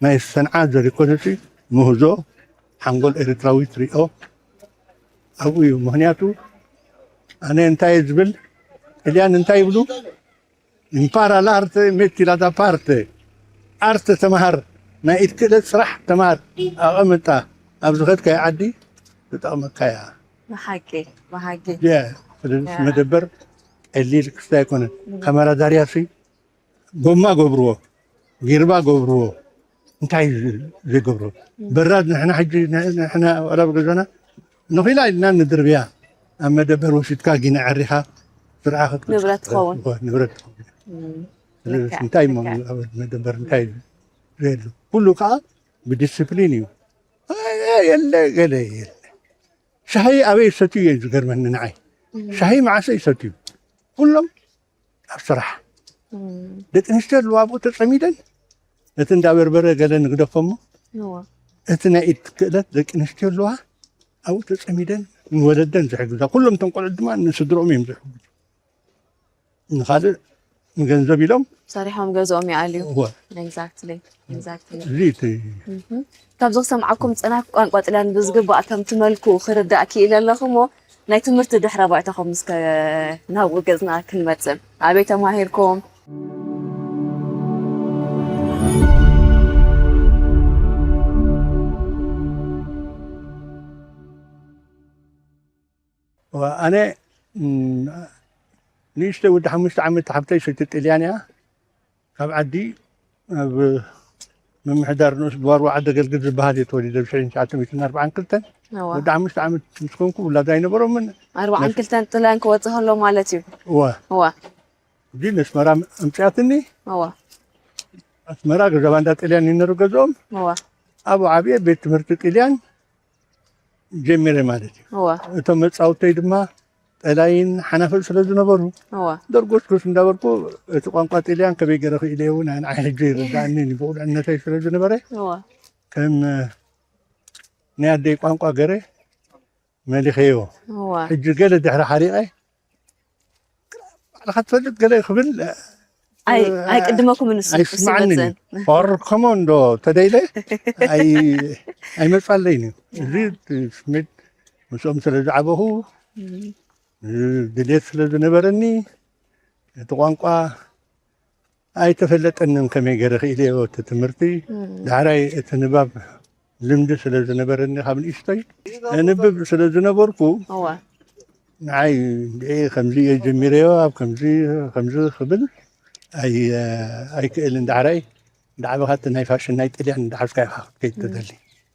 ናይ ሰንዓ ዘሪኮነሲ ምህዞ ሓንጎል ኤርትራዊ ትሪኦ ኣብኡ እዩ። ምኽንያቱ ኣነ እንታይ ዝብል፣ ጥልያን እንታይ ይብሉ? ኢምፓራ ላርተ ሜቲ ላዳ ፓርተ። ኣርተ ተምሃር፣ ናይ ኢድ ክእለት ስራሕ ተምሃር፣ ኣቐምጣ። ኣብ ዝኸድካዮ ዓዲ ትጠቕመካ እያ። ብሓቂ፣ ብሓቂ። ያ፣ ስለዚ ያ። መደበር ቀሊል ክስታይ ኣይኮነን። እም። ካማራዳርያሲ ጎማ ገብርዎ፣ ጊርባ ገብርዎ፣ እንታይ ዘ-፣ ዘይገብርዎ? እም። በራድ ንሕና ሕጂ ን-፣ ንሕና ዋላ ኣብ ገዛና ንኺላ ኢልና ንድርብያ፣ ኣብ መደበር ወሲድካ ጊና ዕሪኻ ስርሓ ክትቅጽል ንብረት ትኸውን። ትኸውን፣ ንብረት ትኸውን። እም። ስለዚ ልክዕ፣ እንታይ እሞ ልክዕ። ኣብ መደበር እንታይ ዘየሉ? ኩሉ ከኣ ብዲስፕሊን እዩ። ኣይ፣ የለ፣ ገለ የለ። ሻሂ ኣበይ ይሰትዩ እዩ ዝገርመኒ ንዓይ። እም። ሻሂ መዓሰ ይሰትዩ? ኩሎም ኣብ ስራሕ። እም። ደቂ ኣንስትዮ ኣለዋ ኣብኡ ተጸሚደን፣ እቲ እንዳ በርበረ ገለ ንግደፎ እሞ፣ እዋ። እቲ ናይ ኢድ ክእለት ደቂ ኣንስትዮ ኣለዋ ኣብኡ ተጸሚደን ንወለደን ዝሕግዛ። ኩሎም እቶም ቆልዑት ድማ ንስድርኦም እዮም ዝሕግዙ። ንኻልእ ንገንዘብ ኢሎም ሰሪሖም ገዝኦም ይኣልዩ። እወ። ኤግዛክትሊ፣ ኤግዛክትሊ። እዚ እቲ እህ። ካብዚ ክሰምዓኩም ጽናት ቋንቋ ጥልያን ብዝግባእ ከም ትመልኩ ክርዳእ ክኢለ ኣለኹ እሞ፣ ናይ ትምህርቲ ድሕረ ባይታኹም እስከ ናብኡ ገጽና ክንመጽእ። ኣበይ ተማሂርኩም? ኣነ፣ እም፣ ንእሽተይ ወዲ ሓሙሽተ ዓመት ሓብተይ ሰይቲ ጥልያን እያ። ካብ ዓዲ ኣብ ምምሕዳር ንኡስ ድባርዋ ዓዲ ኣገልግል ዝበሃል እዩ ተወሊደ ብ ሽሕን ትሽዓተ ሚእትን ኣርባዓን ክልተን። እዋ ወዲ ሓሙሽተ ዓመት ምስ ኮንኩ ውላዳ ኣይነበሮምን። ኣርባዓን ክልተን ጥልያን ክወፅእ ከሎ ማለት እዩ። እወ እዋ እዚ ነስመራ ኣምፅኣትኒ። እዋ ኣስመራ ገዛ ባንዳ ጥልያን ይነሩ ገዝኦም። እዋ ኣብኡ ዓብየ ቤት ትምህርቲ ጥልያን ጀሚረ ማለት እዩ። እዋ እቶም መፃውተይ ድማ ጠላይን ሓናፍዕ ስለ ዝነበሩ እዋ ደርጎስጎስ እንዳበልኩ እቲ ቋንቋ ጥልያን ከመይ ገይረ ክኢለዮ እውን ኣነ ሕጂ ይርዳእኒ እዩ። ብቁልዕነተይ ስለ ዝነበረ እዋ ከም ናይ ኣደይ ቋንቋ ገረ መሊኸዮ። እዋ ሕጂ ገለ ድሕሪ ሓሪቐ ባዕልኻ ትፈልጥ ገለ ክብል ኣይ ኣይቅድመኩምን ንሱ ንሱ ኣይስማዓንን ይመፅን እዩ። ኦር ከሞ እንዶ ተደይለ ኣይ- ኣይመፃለይን እዩ። እዚ እቲ ስሜት ምስኦም ስለ ዝዓበኹ ድሌት ስለ ዝነበረኒ እቲ ቋንቋ ኣይተፈለጠንን ከመይ ገይረ ክኢለዮ እቲ ትምህርቲ። ዳሕራይ እቲ ንባብ ልምዲ ስለ ዝነበረኒ ካብ ንእሽተይ ኣንብብ ስለ ዝነበርኩ እዋ ንዓይ እንድዒ ከምዚ እየ ጀሚረዮ ኣብ ከምዚ ከምዚ ክብል ኣይ- ኣይክእልን። ዳሕራይ እንዳዓበኻ እቲ ናይ ፋሽን ናይ ጥልያን እንዳሓዝካ ኢኻ ክትከይድ ትደሊ።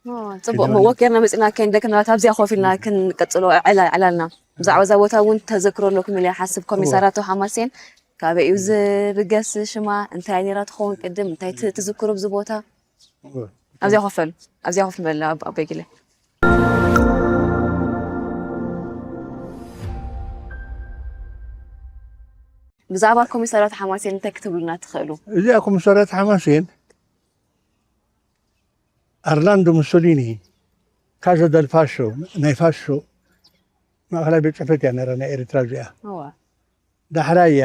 ኦ፣ ፅቡቅ ወኪርና መፂና ከይንደክ ናት ኣብዚኣ ኮፍ ኢልና ክንቀፅሎ ዕላ ዕላልና ብዛዕባ እዛ ቦታ እውን ተዘክሮ ኣለኩም ኢለ ሓስብ ኮሚሳራቶ ሓማሴን ካበይ እዩ ዝብገስ ሽማ እንታይ ነራ ትኸውን ቅድም እንታይ ት- ትዝክሩ ኣብዚ ቦታ ኣብዚኣ ኮፍ በል ኣብዚኣ ኮፍ በል ኣብ- ኣቦይ ጊለ ብዛዕባ ኮሚሳርያት ሓማሴን እንታይ ክትብሉና ትኽእሉ? እዚኣ ኮሚሳርያት ሓማሴን ኣርላንዶ ሙሶሊኒ ካዛ ደል ፋሾ ናይ ፋሾ ማእኸላይ ቤት ፅሕፈት እያ ነራ ናይ ኤርትራ እዚኣ። እዋ ዳሕራይ እያ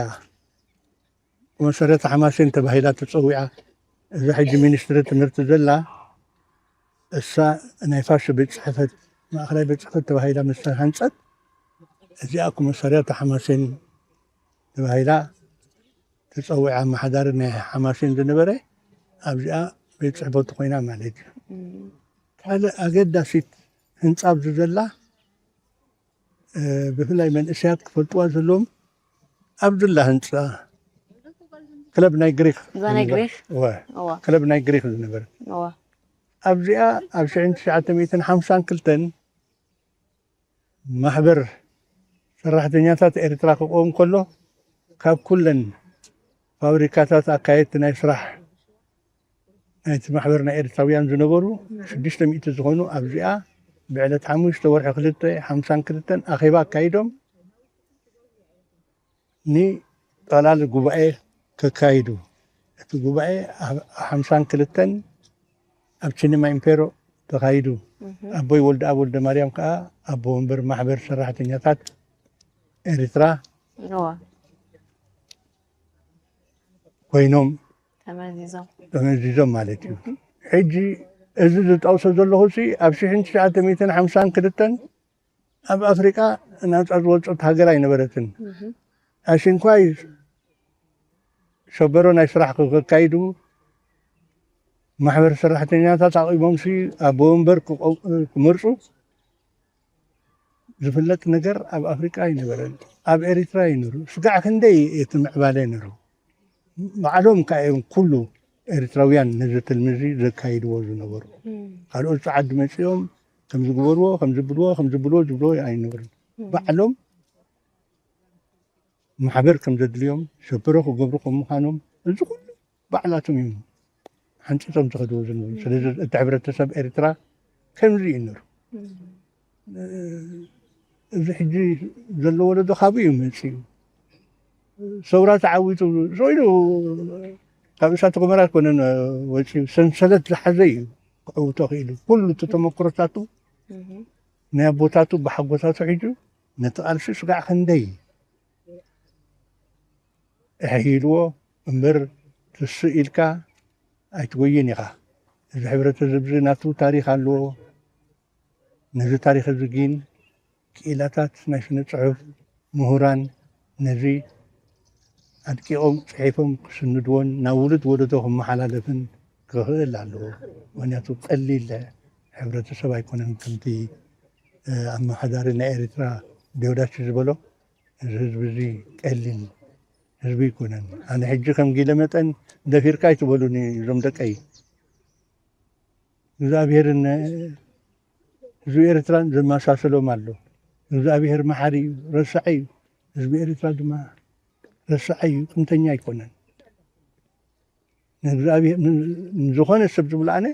ኮሚሳርያት ሓማሴን ተባሂላ ተፀዊዓ። እዛ ሕጂ ሚኒስትሪ ትምህርቲ ዘላ እሳ ናይ ፋሾ ቤት ፅሕፈት ማእኸላይ ቤት ፅሕፈት ተባሂላ ምስ ተሃንፀት እዚኣ ኮሚሳርያት ሓማሴን ተባሂላ ተፀዊዓ። ኣመሓዳሪ ናይ ሓማሴን ዝነበረ ኣብዚኣ ቤት ፅሕፈቱ ኮይና ማለት እዩ። ካልእ ኣገዳሲት ህንፃ ኣብዚ ዘላ እ፣ ብፍላይ መንእሰያት ክፈልጥዋ ዘለዎም ኣብዝላ ህንፃ ክለብ ናይ ግሪክ እዛ ናይ ግሪክ? እወ፣ እዋ ክለብ ናይ ግሪክ ዝነበረ እዋ ኣብዚኣ ኣብ ሽሕን ትሽዓተ ሚእትን ሓምሳን ክልተን ማሕበር ሰራሕተኛታት ኤርትራ ክቆም ከሎ ካብ ኩለን ፋብሪካታት ኣካየድቲ ናይ ስራሕ ናይቲ ማሕበር ናይ ኤርትራውያን ዝነበሩ ሽዱሽተ ሚእቲ ዝኾኑ ኣብዚኣ ብዕለት ሓሙሽተ ወርሒ ክልተ ሓምሳን ክልተን ኣኼባ ኣካይዶም ንጠቕላሊ ጉባኤ ከካይዱ። እቲ ጉባኤ ኣብ ሓምሳን ክልተን ኣብ ቺኒማ ኢምፔሮ ተኻይዱ። ኣቦይ ወልደኣብ ወልደማርያም ከኣ ኣቦ ወንበር ማሕበር ሰራሕተኛታት ኤርትራ እዋ ኮይኖም ተመዚዞም ተመዚዞም ማለት እዩ። ሕጂ እዚ ዝጠቕሶ ዘለኹ ሲ ኣብ ሽሕን ትሽዓተ ሚእትን ሓምሳን ክልተን ኣብ ኣፍሪቃ ናጻ ዝወጸት ሃገር ኣይነበረትን። ኣሽንኳይ ሸበሮ ናይ ስራሕ ክካይዱ ማሕበር ሰራሕተኛታት ኣቂሞም ሲ ኣቦ ወንበር ክቆ- ክመርጹ ዝፍለጥ ነገር ኣብ ኣፍሪቃ ኣይነበረን። ኣብ ኤሪትራ እዩ ነሩ። ስጋዕ ክንደይ እቲ ምዕባለ ነሩ። ባዕሎም ከኣ እዮም ኩሉ ኤርትራውያን ነዚ ትልሚ እዚ ዘካይድዎ ዝነበሩ። ካልኦት ጸዓዲ መጺኦም ከም ዝግበርዎ ከም ዝብልዎ ከም ዝብልዎ ዝብልዎ ኣይነበሩን። ባዕሎም ማሕበር ከም ዘድልዮም ሸበሮ ክገብሩ ከም ምዃኖም እዚ ኩሉ ባዕላቶም እዮም ሓንፂፆም ዝኸድዎ ዝነበሩ። ስለዚ እቲ ሕብረተሰብ ኤርትራ ከምዚ እዩ ነሩ። እዚ ሕጂ ዘሎ ወለዶ ካብኡ እዩ መፂኡ። ሰውራ ተዓዊቱ ስኢሉ ካብ እሳተ ጎመራ ኣይኮነን ወፂኡ፣ ሰንሰለት ዝሓዘ እዩ ክዕውቶ ክኢሉ። ኩሉ እቲ ተመክሮታቱ ናይ ኣቦታቱ ብሓጎታቱ ሒዙ ነቲ ቃልሲ ስጋዕ ክንደይ ኣሕይልዎ እምበር ትስእ ኢልካ ኣይትጎይን ኢኻ። እዚ ሕብረተሰብ እዚ ናቱ ታሪኽ ኣለዎ። ነዚ ታሪኽ እዚ ግን ክኢላታት ናይ ስነ ፅሑፍ ምሁራን ነዚ ኣድቂቖም ፅሒፎም ክስንድዎን ናብ ውሉድ ወለዶ ክመሓላለፍን ክኽእል ኣለዎ። ምኽንያቱ ቀሊል ሕብረተሰብ ኣይኮነን። ከምቲ ኣመሓዳሪ ናይ ኤርትራ ዲዮዳች ዝበሎ እዚ ህዝቢ እዚ ቀሊል ህዝቢ ኣይኮነን። ኣነ ሕጂ ከም ጊለ መጠን ደፊርካ ኣይትበሉኒ እዞም ደቀይ። እግዚኣብሔርን ህዝቢ ኤርትራን ዘመሳሰሎም ኣሎ። እግዚኣብሔር መሓሪ እዩ፣ ረሳዒ እዩ። ህዝቢ ኤርትራ ድማ ረሳዒ እዩ፣ ጥምተኛ ኣይኮነን። ንእግዚኣብሔር ን- ንዝኾነ ሰብ ዝብሎ ኣነ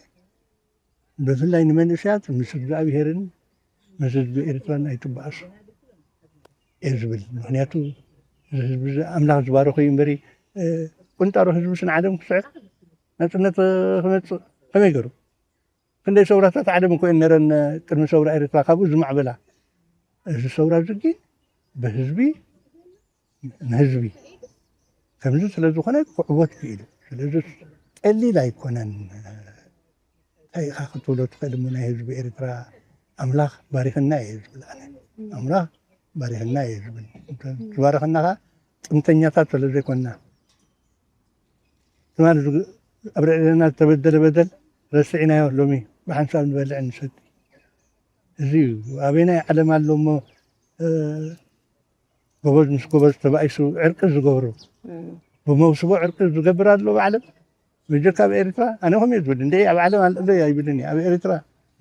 ብፍላይ ንመንእሰያት ምስ እግዚኣብሔርን ምስ ህዝቢ ኤርትራን ኣይትበኣሱ እየ ዝብል። ምክንያቱ እዚ ህዝቢ እዚ ኣምላኽ ዝባረኾ እዩ እምበሪ፣ እ፣ ቁንጣሮ ህዝቢ ስን ዓለም ክስዕር ናጽነት ክመጽእ ከመይ ገሩ? ክንደይ ሰውራታት ዓለም እኮ እየን ነረን ቅድሚ ሰውራ ኤርትራ ካብኡ ዝማዕበላ። እዚ ሰውራ እዚ ግን ብህዝቢ ንህዝቢ ከምዚ ስለ ዝኾነ ክዕወት ክኢሉ። ስለዚ ቀሊል ኣይኮነን። እንታይ ኢኻ ክትብሎ ትኽእል እሞ ናይ ህዝቢ ኤርትራ ኣምላኽ ባሪኽና እየ ዝብል ኣነ። ኣምላኽ ባሪኽና እየ ዝብል። ዝባረኸና ኸዓ ጥምተኛታት ስለ ዘይኮንና። ትማሊ ዝግ- ኣብ ልዕሌና ዝተበደለ በደል ረሲዕናዮ ሎሚ ብሓንሳብ ንበልዕ ንሰቲ። እዚ እዩ። ኣበየናይ ዓለም ኣሎ እሞ፣ እ፣ ጎበዝ ምስ ጎበዝ ተባኢሱ ዕርቂ ዝገብሩ? ብመውስቦ ዕርቂ ዝገብር ኣሎ ብዓለም? በጀካ ኣብ ኤርትራ? ኣነ ከምኡ እየ ዝብል። እንደ ኣብ ዓለም ኣሎ ኣይብልን እየ። ኣብ ኤርትራ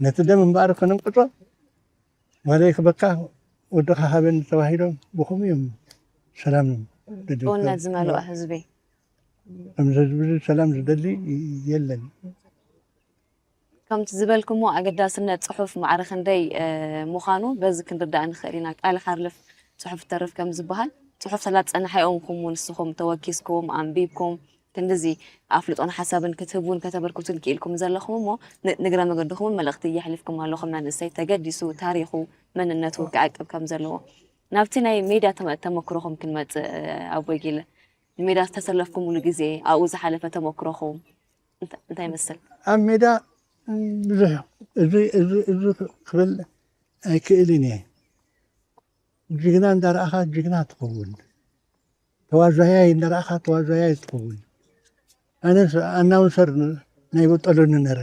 ነቲ ደም እምበኣር ከነንቅጾ፣ ዋላ ይኽበካ ወድኻ ሃበኒ ተባሂሎም ብኸምኡ እዮም ሰላም ደልዩ። ጥውነት ዝመልኦ ህዝቢ። ከምዚ ህዝቢ እዚ ሰላም ዝደሊ የለን። ከምቲ ዝበልኩሞ ኣገዳስነት ጽሑፍ ማዕረ ክንደይ፣ እ፣ ምዃኑ በዚ ክንርዳእ ንኽእል ኢና። ቃል ሓርልፍ ጽሑፍ ተርፍ ከም ዝበሃል፣ ጽሑፍ ተላጸናሓ ኢኹም ንስኹም ተወኪስኩም፣ ኣንቢብኩም፣ ክንድዚ ኣፍልጦን ሓሳብን ክትህቡን ከተበርክቱን ክኢልኩም ዘለኹም እሞ፣ ን-፣ ንግረ መገድኹም መልእኽቲ የሕሊፍኩም ኣለኹም። መንእሰይ ተገዲሱ ታሪኹ፣ መንነቱ ክዓቅብ ከም ዘለዎ። ናብቲ ናይ ሜድያ ተመ-፣ ተመክሮኹም ክንመጽእ፣ እ፣ ኣቦይ ጊለ፣ ንሜድያ ዝተሰለፍኩምሉ ግዜ፣ ኣብኡ ዝሓለፈ ተመክሮኹም እንታ-፣ እንታይ ይመስል? ኣብ ሜዳ ብዙሕ እዚ፣ እዚ፣ እዚ ክብል ኣይክእልን እየ። ጅግና እንዳረኣኻ ጅግና ትኸውን። ተዋዛያይ እንዳረኣኻ ተዋዛያይ ትኸውን። ኣነ ኣናውንሰር ናይ በጠሉኒ ነረ።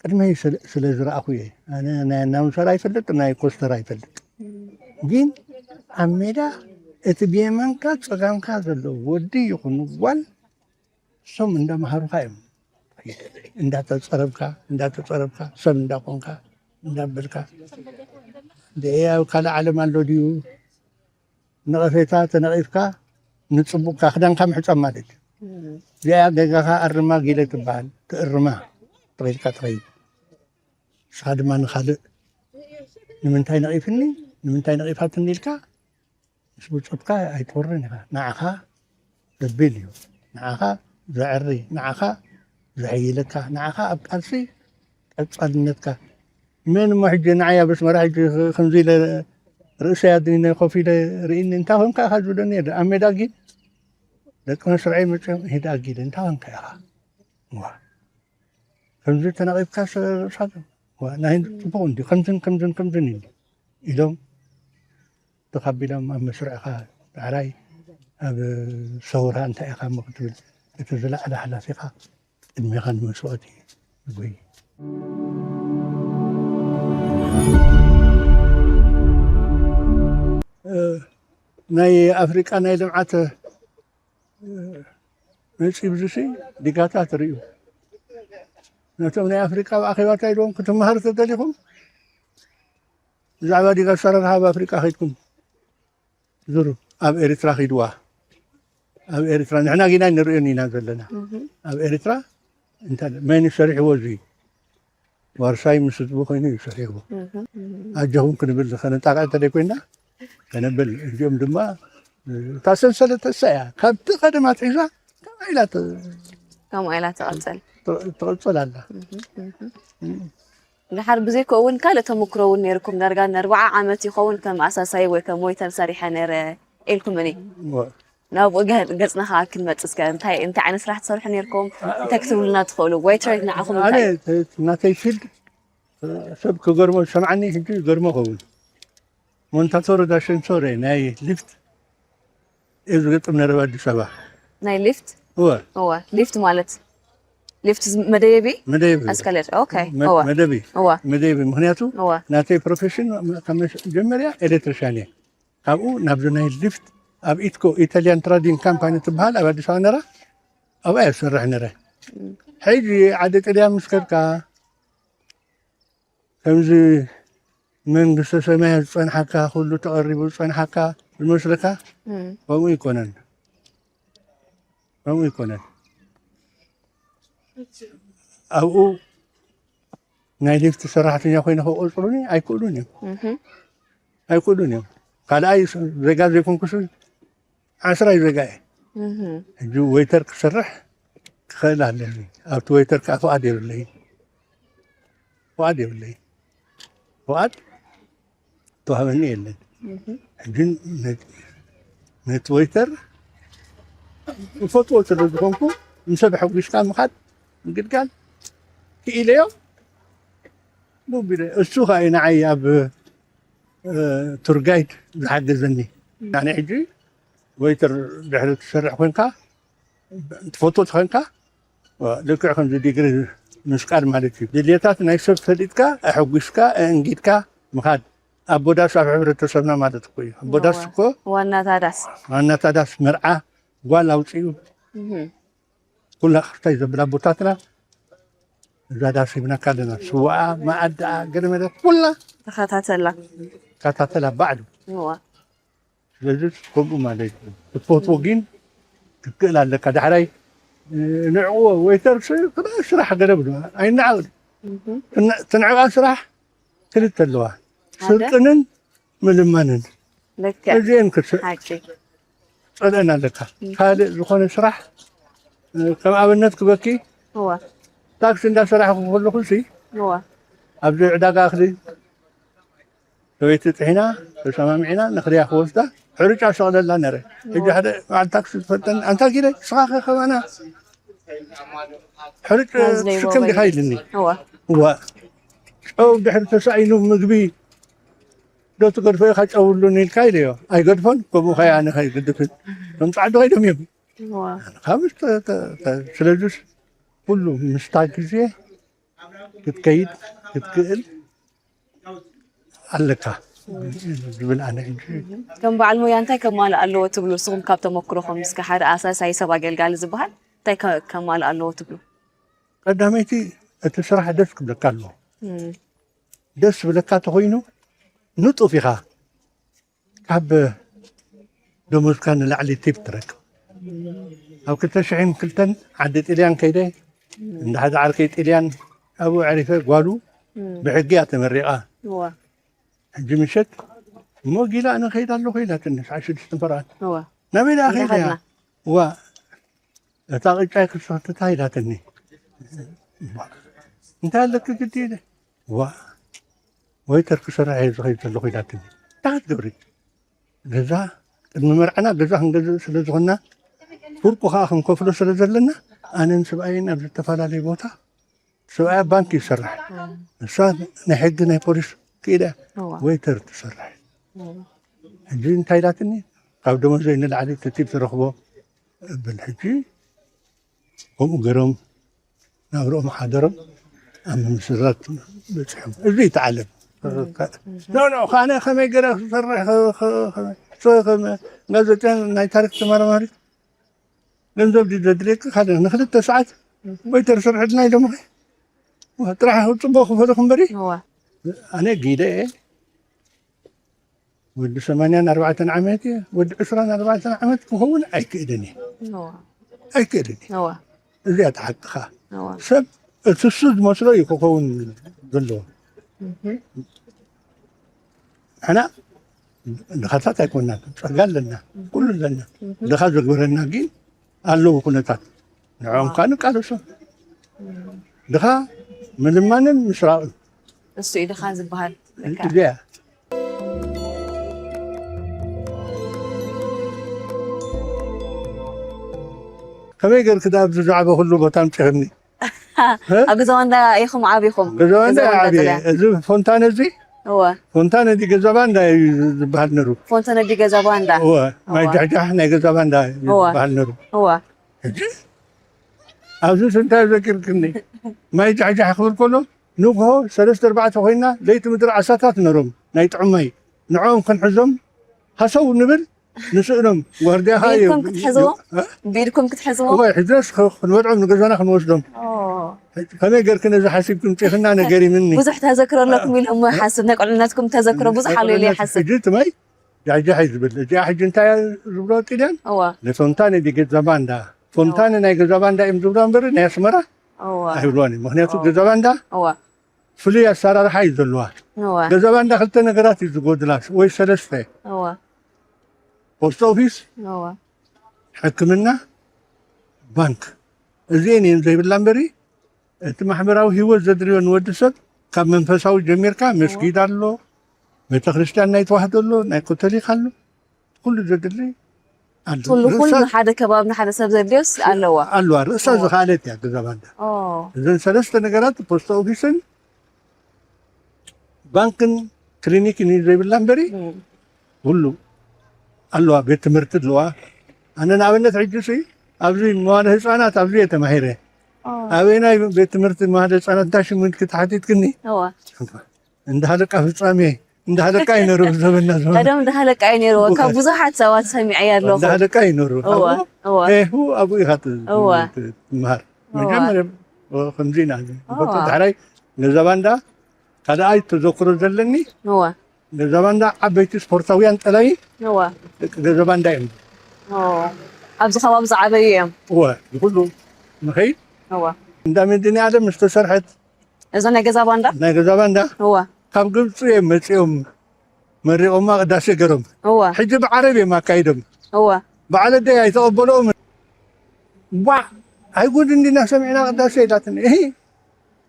ቅድመይ ስለ፣ ስለ ዝረኣኹ እየ። ኣነ ናይ ኣናውንሰር ኣይፈልጥ፣ ናይ ኮስተር ኣይፈልጥ። ግን ኣብ ሜዳ እቲ ብየማንካ ጸጋምካ ዘሎ ወዲ ይኹን ጓል እሶም እንዳመሃሩኻ እዮም። እንዳተጸረብካ፣ እንዳተጸረብካ፣ ሰብ እንዳኾንካ፣ እንዳበልካ። ደኤ ኣብ ካልእ ዓለም ኣሎ ድዩ? ነቐፌታ ተነቒፍካ፣ ንጽቡቕካ ክዳንካ ምሕጻብ ማለት እዩ። እዚኣ ጌጋኻ ኣርማ ጊለ ትበሃል። ትእርማ፣ ተኺልካ ትኸይድ። ንስኻ ድማ ንኻልእ ንምንታይ ነቒፍኒ፣ ንምንታይ ነቒፋትኒ ኢልካ ምስ ብጾትካ ኣይትወርን ኢኻ። ንዓኻ ዘብል እዩ። ንዓኻ ዘዕሪ፣ ንዓኻ ዘሐይለካ፣ ንዓኻ ኣብ ቃልሲ ቀጻልነትካ። መን እሞ ሕጂ ንዓይ ኣብ ኣስመራ ሕጂ ከምዚ ኢለ ርእሰይ ኣድኒነ ኮፍ ኢለ ርእኒ፣ እንታይ ኮንካ ኢኻ ዝብለኒ የለ። ኣብ ሜዳ ግን ደቂ መስርዐይ መጺኦም፣ "ሄዳ ጊለ፣ እንታይ ኮንካ ኢኻ? ዋ፣ ከምዚ ተነቒፍካ ርእስኻ፣ ዋ፣ ናይ ጽቡቕ እንዲ፣ ከምዝን ከምዝን ከምዝን እንዲ" ኢሎም ተቐቢሎም ኣብ መስርዕኻ ዳሕራይ ኣብ ሰውራ እንታይ ኢኻ እሞ ክትብል፣ እቲ ዝለዓለ ሓላፊኻ ቅድሜኻ ንመስዋእቲ ይጉይ። እ፣ ናይ ኣፍሪቃ ናይ ልምዓት፣ እ፣ መጺ ብዙሲ ዲጋታት ርእዩ። ነቶም ናይ ኣፍሪቃ ኣብ ኣኼባታ ኢልዎም ክትመሃሩ ተደሊኹም ብዛዕባ ዲጋ ኣሰራርሓ ኣብ ኣፍሪቃ ከይድኩም ዙሩ። ኣብ ኤርትራ ኺድዋ። ኣብ ኤርትራ ንሕና ጊና ንርእዮን ኢና ዘለና። ኣብ ኤርትራ እንተ መን ሰሪሕዎ እዚ ዋርሳይ ምስ ህዝቡ ኮይኑ እዩ ሰሪሕዎ። ኣጆኹም ክንብል ከነጣቕዕ እንተደይ ኮይና ከነብል። እዚኦም ድማ እታ ሰንሰለት እሳ እያ። ካብቲ ቀደም ኣትሒዛ ከምኣ ኢላ ት-፣ ከምኡ ኢላ ትቐጽል። ትቐጽል ኣላ። ድሓር ብዘይኮ እውን ካልእ ተመክሮ እውን ነይርኩም፣ ዳርጋ ንኣርባዓ ዓመት ይኸውን ከም ኣሳሳይ ወይ ከም ዌይተር ሰሪሐ ነይረ ኢልኩምኒ። እወ። ናብኡ ገ-፣ ገጽና ከኣ ክንመጽእ እስከ፣ እንታይ፣ እንታይ ዓይነት ስራሕ ትሰርሑ ነይርኩም? እንታይ ክትብሉና ትኽእሉ? ዌይተር ንዓኹም ኣነ እንታይ እዩ? ተ-፣ ናተይ ፊልድ ሰብ ክገርሞ ዝሰምዓኒ ሕጂ ይገርሞ ኸውን። ሞንታቶሮ ዳሸንቶሬ ናይ ሊፍት እዩ ዝገጥም ነረ ኣብ ኣዲስ ኣበባ። ናይ ሊፍት? እወ። እወ። ሊፍት ማለት? ሊፍት ዝ-፣ መደየቢ? መደየቢ። ኣስከሌተር። ኦኬ። መ-፣ እወ። መደቢ። እወ። መደየቢ። ምኽንያቱ እወ። ናተይ ፕሮፌሽን ካብ መሽ-፣ መጀመርያ ኤሌክትሪሻን እየ። ካብኡ ናብዚ ናይ ሊፍት ኣብ ኢትኮ፣ ኢታልያን ትራዲንግ ካምፓኒ ትበሃል ኣብ ኣዲስ ኣበባ ነራ፣ ኣብኣ እየ ዝሰርሕ ነረ። እም። ሕጂ ዓዲ ጥልያን ምስ ከድካ፣ ከምዚ መንግስተ ሰማያት ዝጸንሓካ፣ ኩሉ ተቐሪቡ ዝጸንሓካ ዝመስለካ፣ እም። ከምኡ ይኮነን። ከምኡ ይኮነን። ኣብኡ ናይ ሊፍት ሰራሕተኛ ኮይነ ክቆጽሩኒ ኣይክእሉን እዮም። እህ። ኣይክእሉን እዮም። ካልኣይ ስ-፣ ዜጋ ዘይኮንኩስ ዓስራይ ዜጋ እየ። እህ። ሕጂ ወይተር ክሰርሕ ክኽእል ኣለኒ። ኣብቲ ወይተር ከኣ ፍቓድ የብለይን። ፍቓድ የብለይን። ፍቓድ ተዋህበኒ የለን። እህ። ሕጂ ነ-፣ ነቲ ወይተር እፈትዎ ስለ ዝኾንኩ፣ ንሰብ ኣሐጒስካ ምኻድ ምግልጋል ክኢለዮ። ቡቢለ፣ እሱ ኸኣ እዩ ንዓይ ኣብ፣ እ፣ ቱር ጋይድ ዝሓገዘኒ። ኣነ ሕጂ ወይተር ድሕሪ ትሰርሕ ኮይንካ፣ ትፈትዎ ተኾይንካ፣ ልክዕ ከምዚ ዲግሪ ምስቃል ማለት እዩ። ድልየታት ናይ ሰብ ፈሊጥካ፣ ኣሐጒስካ፣ ኣእንጊድካ ምኻድ። ኣቦ ዳስ ኣብ ሕብረተሰብና ማለት እኮ እዩ። ኣቦ ዳስ እወ። እኮ ዋናታ ዳስ። ዋናታ ዳስ መርዓ ጓል ኣውፅኡ። እህ። ኩላ ክስታይ ዘብላ ኣቦታትና እዛ ዳስ ሂብናካ ኣለና። ስዋኣ፣ መኣድኣ፣ ገለ መለ ኩላ ተኸታተላ። ተኸታተላ ባዕሉ። እወ። ስለዚ ከምኡ ማለት እዩ። ክትፈትዎ ግን ክትክእል ኣለካ። ዳሕራይ፣ እ፣ ንዕዎ ወይተርስ ስራሕ ገለ ብሎ ኣይነዓቕ። እህ። ትን-፣ ትንዕቓ ስራሕ ክልተ ኣለዋ። ሓደ? ስርቅንን ምልማንን። ልክዕ። እዚኤን ክስ-፣ ሓቂ። ጸልአን ኣለካ። እህ። ካልእ ዝኾነ ስራሕ፣ እ፣ ከም ኣብነት ክበኪ፣ እወ። ታክሲ እንዳሰራሕኩ ከለኹ ሲ፣ እወ። ኣብዚ ዕዳጋ እኽሊ ሰበይቲ ጥሒና፣ ተሰማሚዕና፣ ንኽድያ ክወስዳ፣ ሕርጫ ሰቕለላ ነረ። ሕጂ ሓደ በዓል ታክሲ ዝፈልጠኒ፣ "ኣንታ ጊደ፣ ንስኻ ከ ከማና ሕርጭ ናዝለይዎ ትስከም ዲኻ?" በይኑ። ኢልኒ። እዋ። እዋ። ጨው ድሕሪ ተሳኢኑ ምግቢ ዶ ትገድፎ ኢኻ ጨው ብሉኒ ኢልካ ኢለዮ። ኣይገድፎን፣ ከምኡ ኸይ ኣነ ከይገድፍን። እቶም ጻዕዱ ኸይዶም እዮም። እዋ። ካብ ተ-፣ ተ-፣ ተ-፣ ስለዚስ ኩሉ ምስታ ግዜ ክትከይድ ክትክእል ኣለካ ዝብል ኣነ ሕጂ። ከም በዓል ሞያ እንታይ ከማልእ ኣለዎ ትብሉ? ንስኹም ካብ ተመክሮኹም እስከ ሓደ ኣሳሳይ ሰብ ኣገልጋሊ ዝበሃል እንታይ ከ-፣ ከማልእ ኣለዎ ትብሉ? ቀዳመይቲ እቲ ስራሕ ደስ ክብለካ ኣለዎ። እም። ደስ ዝብለካ ተኾይኑ ንጡፍ ኢኻ። ካብ ደሞዝካ ንላዕሊ ቲፕ ትረክብ። ኣብ ክልተ ሽሕን ክልተን ዓዲ ጥልያን ከይደ፣ እንዳ ሓደ ዓርከይ ጥልያን ኣብኡ ኣዕሪፈ፣ ጓሉ እም። ብሕጊ እያ ተመሪቓ። እዋ። ሕጂ ምሸት፣ "እሞ ጊላ ኣነ ከይድ ኣለኹ" ኢላትኒ፣ ሰዓት ሽዱሽተ ፈረቓ። እዋ። "ናበይ ደኣ ከይደ እያ?" እንዳኸድና። "እዋ፣ እታ ቅጫይ ክሰኽትታ" ኢላትኒ። "እንታይ ኣለኪ ግዲ?" ኢለ። "እዋ፣ ወይተር ክሰርሕ እየ ዝኸይድ ዘለኹ" ኢላትኒ። እንታይ ክትገብሪ? ገዛ፣ ቅድሚ መርዓና ገዛ ክንገዝእ ስለ ዝኾንና፣ ፍርቁ ኸዓ ክንከፍሎ ስለ ዘለና፣ ኣነን ሰብኣየን ኣብ ዝተፈላለየ ቦታ፣ ሰብኣያ ባንክ ይሰርሕ። እም። ንሳ ናይ ሕጊ ናይ ፖሊስ ክኢላ እዋ። ወይተር ትሰርሕ። እም። ሕጂ እንታይ ኢላትኒ? "ካብ ደሞዘይ ንላዕሊ እቲ ቲፕ ትረኽቦ" እብል። ሕጂ ከምኡ ገይሮም ናብርኦም ሓደሮም ኣብ ምምስራት በጺሖም። እዚ እዩ እቲ ዓለም። እም። ኖ፣ ኖ፣ ኣነ ከመይ ገይረ ክሰርሕ፣ ከ-፣ ከ-፣ ከ-፣ ከ-፣ ከም ጋዜጠኛ ናይ ታሪክ ተመራማሪ ገንዘብ ድዩ ዘድልየካ? ካልእ ንክልተ ሰዓት እም። ወይተር ስርሕልና ኢሎምኺ። ጥራሕ ጽቡቕ ክፈሉኹ እምበሪ። እዋ። ኣነ ጊደ እየ። ወዲ ሰማንያን ኣርባዕተን ዓመት እየ። ወዲ ዕስራን ኣርባዕተን ዓመት ክኸውን ኣይክእልን እየ። እዋ። ኣይክእልን እየ። እዋ። እዚኣ እታ ሓቅኻ። እዋ። ሰብ እቲ እሱ ዝመስሎ እዩ ክኸውን ዘለዎ። እህ። ንሕና ድኻታት ኣይኮናን፣ ጸጋ ኣለና፣ ኩሉ ኣለና። እህ። ድኻ ዘግበረና ግን ኣለዉ ኩነታት። ንዕኦም ከኣ ንቃለሶም። ድኻ ምልማንን ምስራቕን። እሱ እዩ ድኻ ዝበሃል። ልክዕ። እዚኣ። ከመይ ገርኪ ደኣ ኣብዚ ዛዕባ ኩሉ ቦታ ኣምጺኽኒ? እ? ኣብ ገዛ ባንዳ ኢኹም ዓቢኹም? ገዛ ባንዳ ገዛ ባንዳ ዓብየ። ጥልያን። እዚ ፎንታነ እዚ? እወ። ፎንታነ እዚ ገዛ ባንዳ እዩ ዝበሃል ነሩ። ፎንታነ እዚ ገዛ ባንዳ? እወ። ማይ እወ። ጃሕጃሕ ናይ ገዛ ባንዳ እዩ እወ። ዝበሃል ነሩ። እወ። ሕጂ ኣብዚ እንታይ ዘኪርክኒ? ማይ ጃሕጃሕ ክብል ከሎ ንግሆ ሰለስተ ኣርባዕተ ኮይና ለይቲ ምድሪ ዓሳታት ነሮም ናይ ጥዑም ማይ። ንዕኦም ክንሕዞም ሃሰው ንብል። ንስእኖም ዋርድያኻ እዩ። ብኢድኩም ክትሕዝዎም? እ? ብኢድኩም ክትሕዝዎም? እወ፣ ሕዝናስ ኸ-፣ ክንወድዖም ንገዛና ክንወስዶም። ኦ፣ ከመይ ገርክን እዚ ሓሲብኩም ጭኽና ነገር ይምኒ። ብዙሕ ተዘክሮ ኣለኩም ኢሎም ሓስብ ናይ ቆልዕነትኩም ተዘክሮ ብዙሕ ኣሎ ኢለ ይሓስብ። ሕጂ ትመይ ጃሕጃሕ እዩ ዝብል። እዚኣ ሕጂ እንታይ እያ ዝብሎ ጥልያን? እዋ ለፎንታነ ዲ ገዛ ባንዳ። ፎንታነ ናይ ገዛ ባንዳ እዮም ዝብሎ እምበር ናይ ኣስመራ እዋ ኣይብልዋን እዮም። ምክንያቱ እዋ። ገዛ ባንዳ እዋ ፍሉይ ኣሰራርሓ እዩ ዘለዋ። እዋ ገዛ ባንዳ ክልተ ነገራት እዩ ዝጎድላ ወይ ሰለስተ። እዋ ፖስት ኦፊስ፣ እዋ ሕክምና፣ ባንክ፣ እዚኤን እየን ዘይብላ እምበሪ እቲ ማሕበራዊ ህይወት ዘድልዮ ንወዲ ሰብ ካብ መንፈሳዊ ጀሚርካ መስጊድ ኣሎ፣ ቤተክርስትያን ናይ ተዋህዶ ኣሎ፣ ናይ ኮቶሊክ ኣሎ፣ ኩሉ ዘድሊ ኣሎ። ኩሉ ኩሉ ርእሳ ንሓደ ከባቢ ንሓደ ሰብ ዘድልዮስ ኣለዋ። ኣለዋ፣ ርእሳ እዋ ዝኸኣለት እያ ገዛ ባንዳ። ኦ እዘን ሰለስተ ነገራት ፖስት ኦፊስን ባንክን ክሊኒክን እዩ ዘይብላ እምበሪ እም። ኩሉ ኣለዋ። ቤት ትምህርቲ ኣለዋ። ኣነ ንኣብነት ሕጂ ሲ ኣብዚ መዋለ ህፃናት ኣብዚ እየ ተማሂረ። ኦ ኣበየናይ ቤት ትምህርቲ መዋለ ህፃናት እንታይ ሽሙ ኢልኪ ተሓቲትክኒ እዋ እንዳ ሃለቃ ፍፃሜ እንዳ ሃለቃ እዩ ነሩ ዘበና ዘበና ቀደም እንዳ ሃለቃ እዩ ነይርዎ። ካብ ብዙሓት ሰባት ሰሚዐ ኣለኹ። እንዳ ሃለቃ እዩ ነሩ እዋ እዋ ኤሁ ኣብኡ ኢኻ ት- እዋ። ትምሃር እዋ። መጀመርያ ከምዚ ኢና እዋ። ዳሕራይ ገዛ ባንዳ ካልኣይ ተዘክሮ ዘለኒ እዋ ገዛ ባንዳ ዓበይቲ ስፖርታውያን ጠላይ እዋ ደቂ ገዛ ባንዳ እዮም። ኦ ኣብዚ ከባቢ ዝዓበዩ እዮም። እወ ንኩሉ ንኸይድ እዋ እንዳ መድኒ ዓለም ዝተሰርሐት እዛ ናይ ገዛ ባንዳ ናይ ገዛ ባንዳ እዋ ካብ ግብፂ እዮም መፂኦም መሪቖማ ቅዳሴ ገሮም እዋ ሕጂ ብዓረብ እዮም ኣካይዶም እዋ በዓል ኣደይ ኣይተቐበልኦምን። ዋ ኣይጉድ እንዲና ሰሚዕና ቅዳሴ ኢላትኒ። እሂ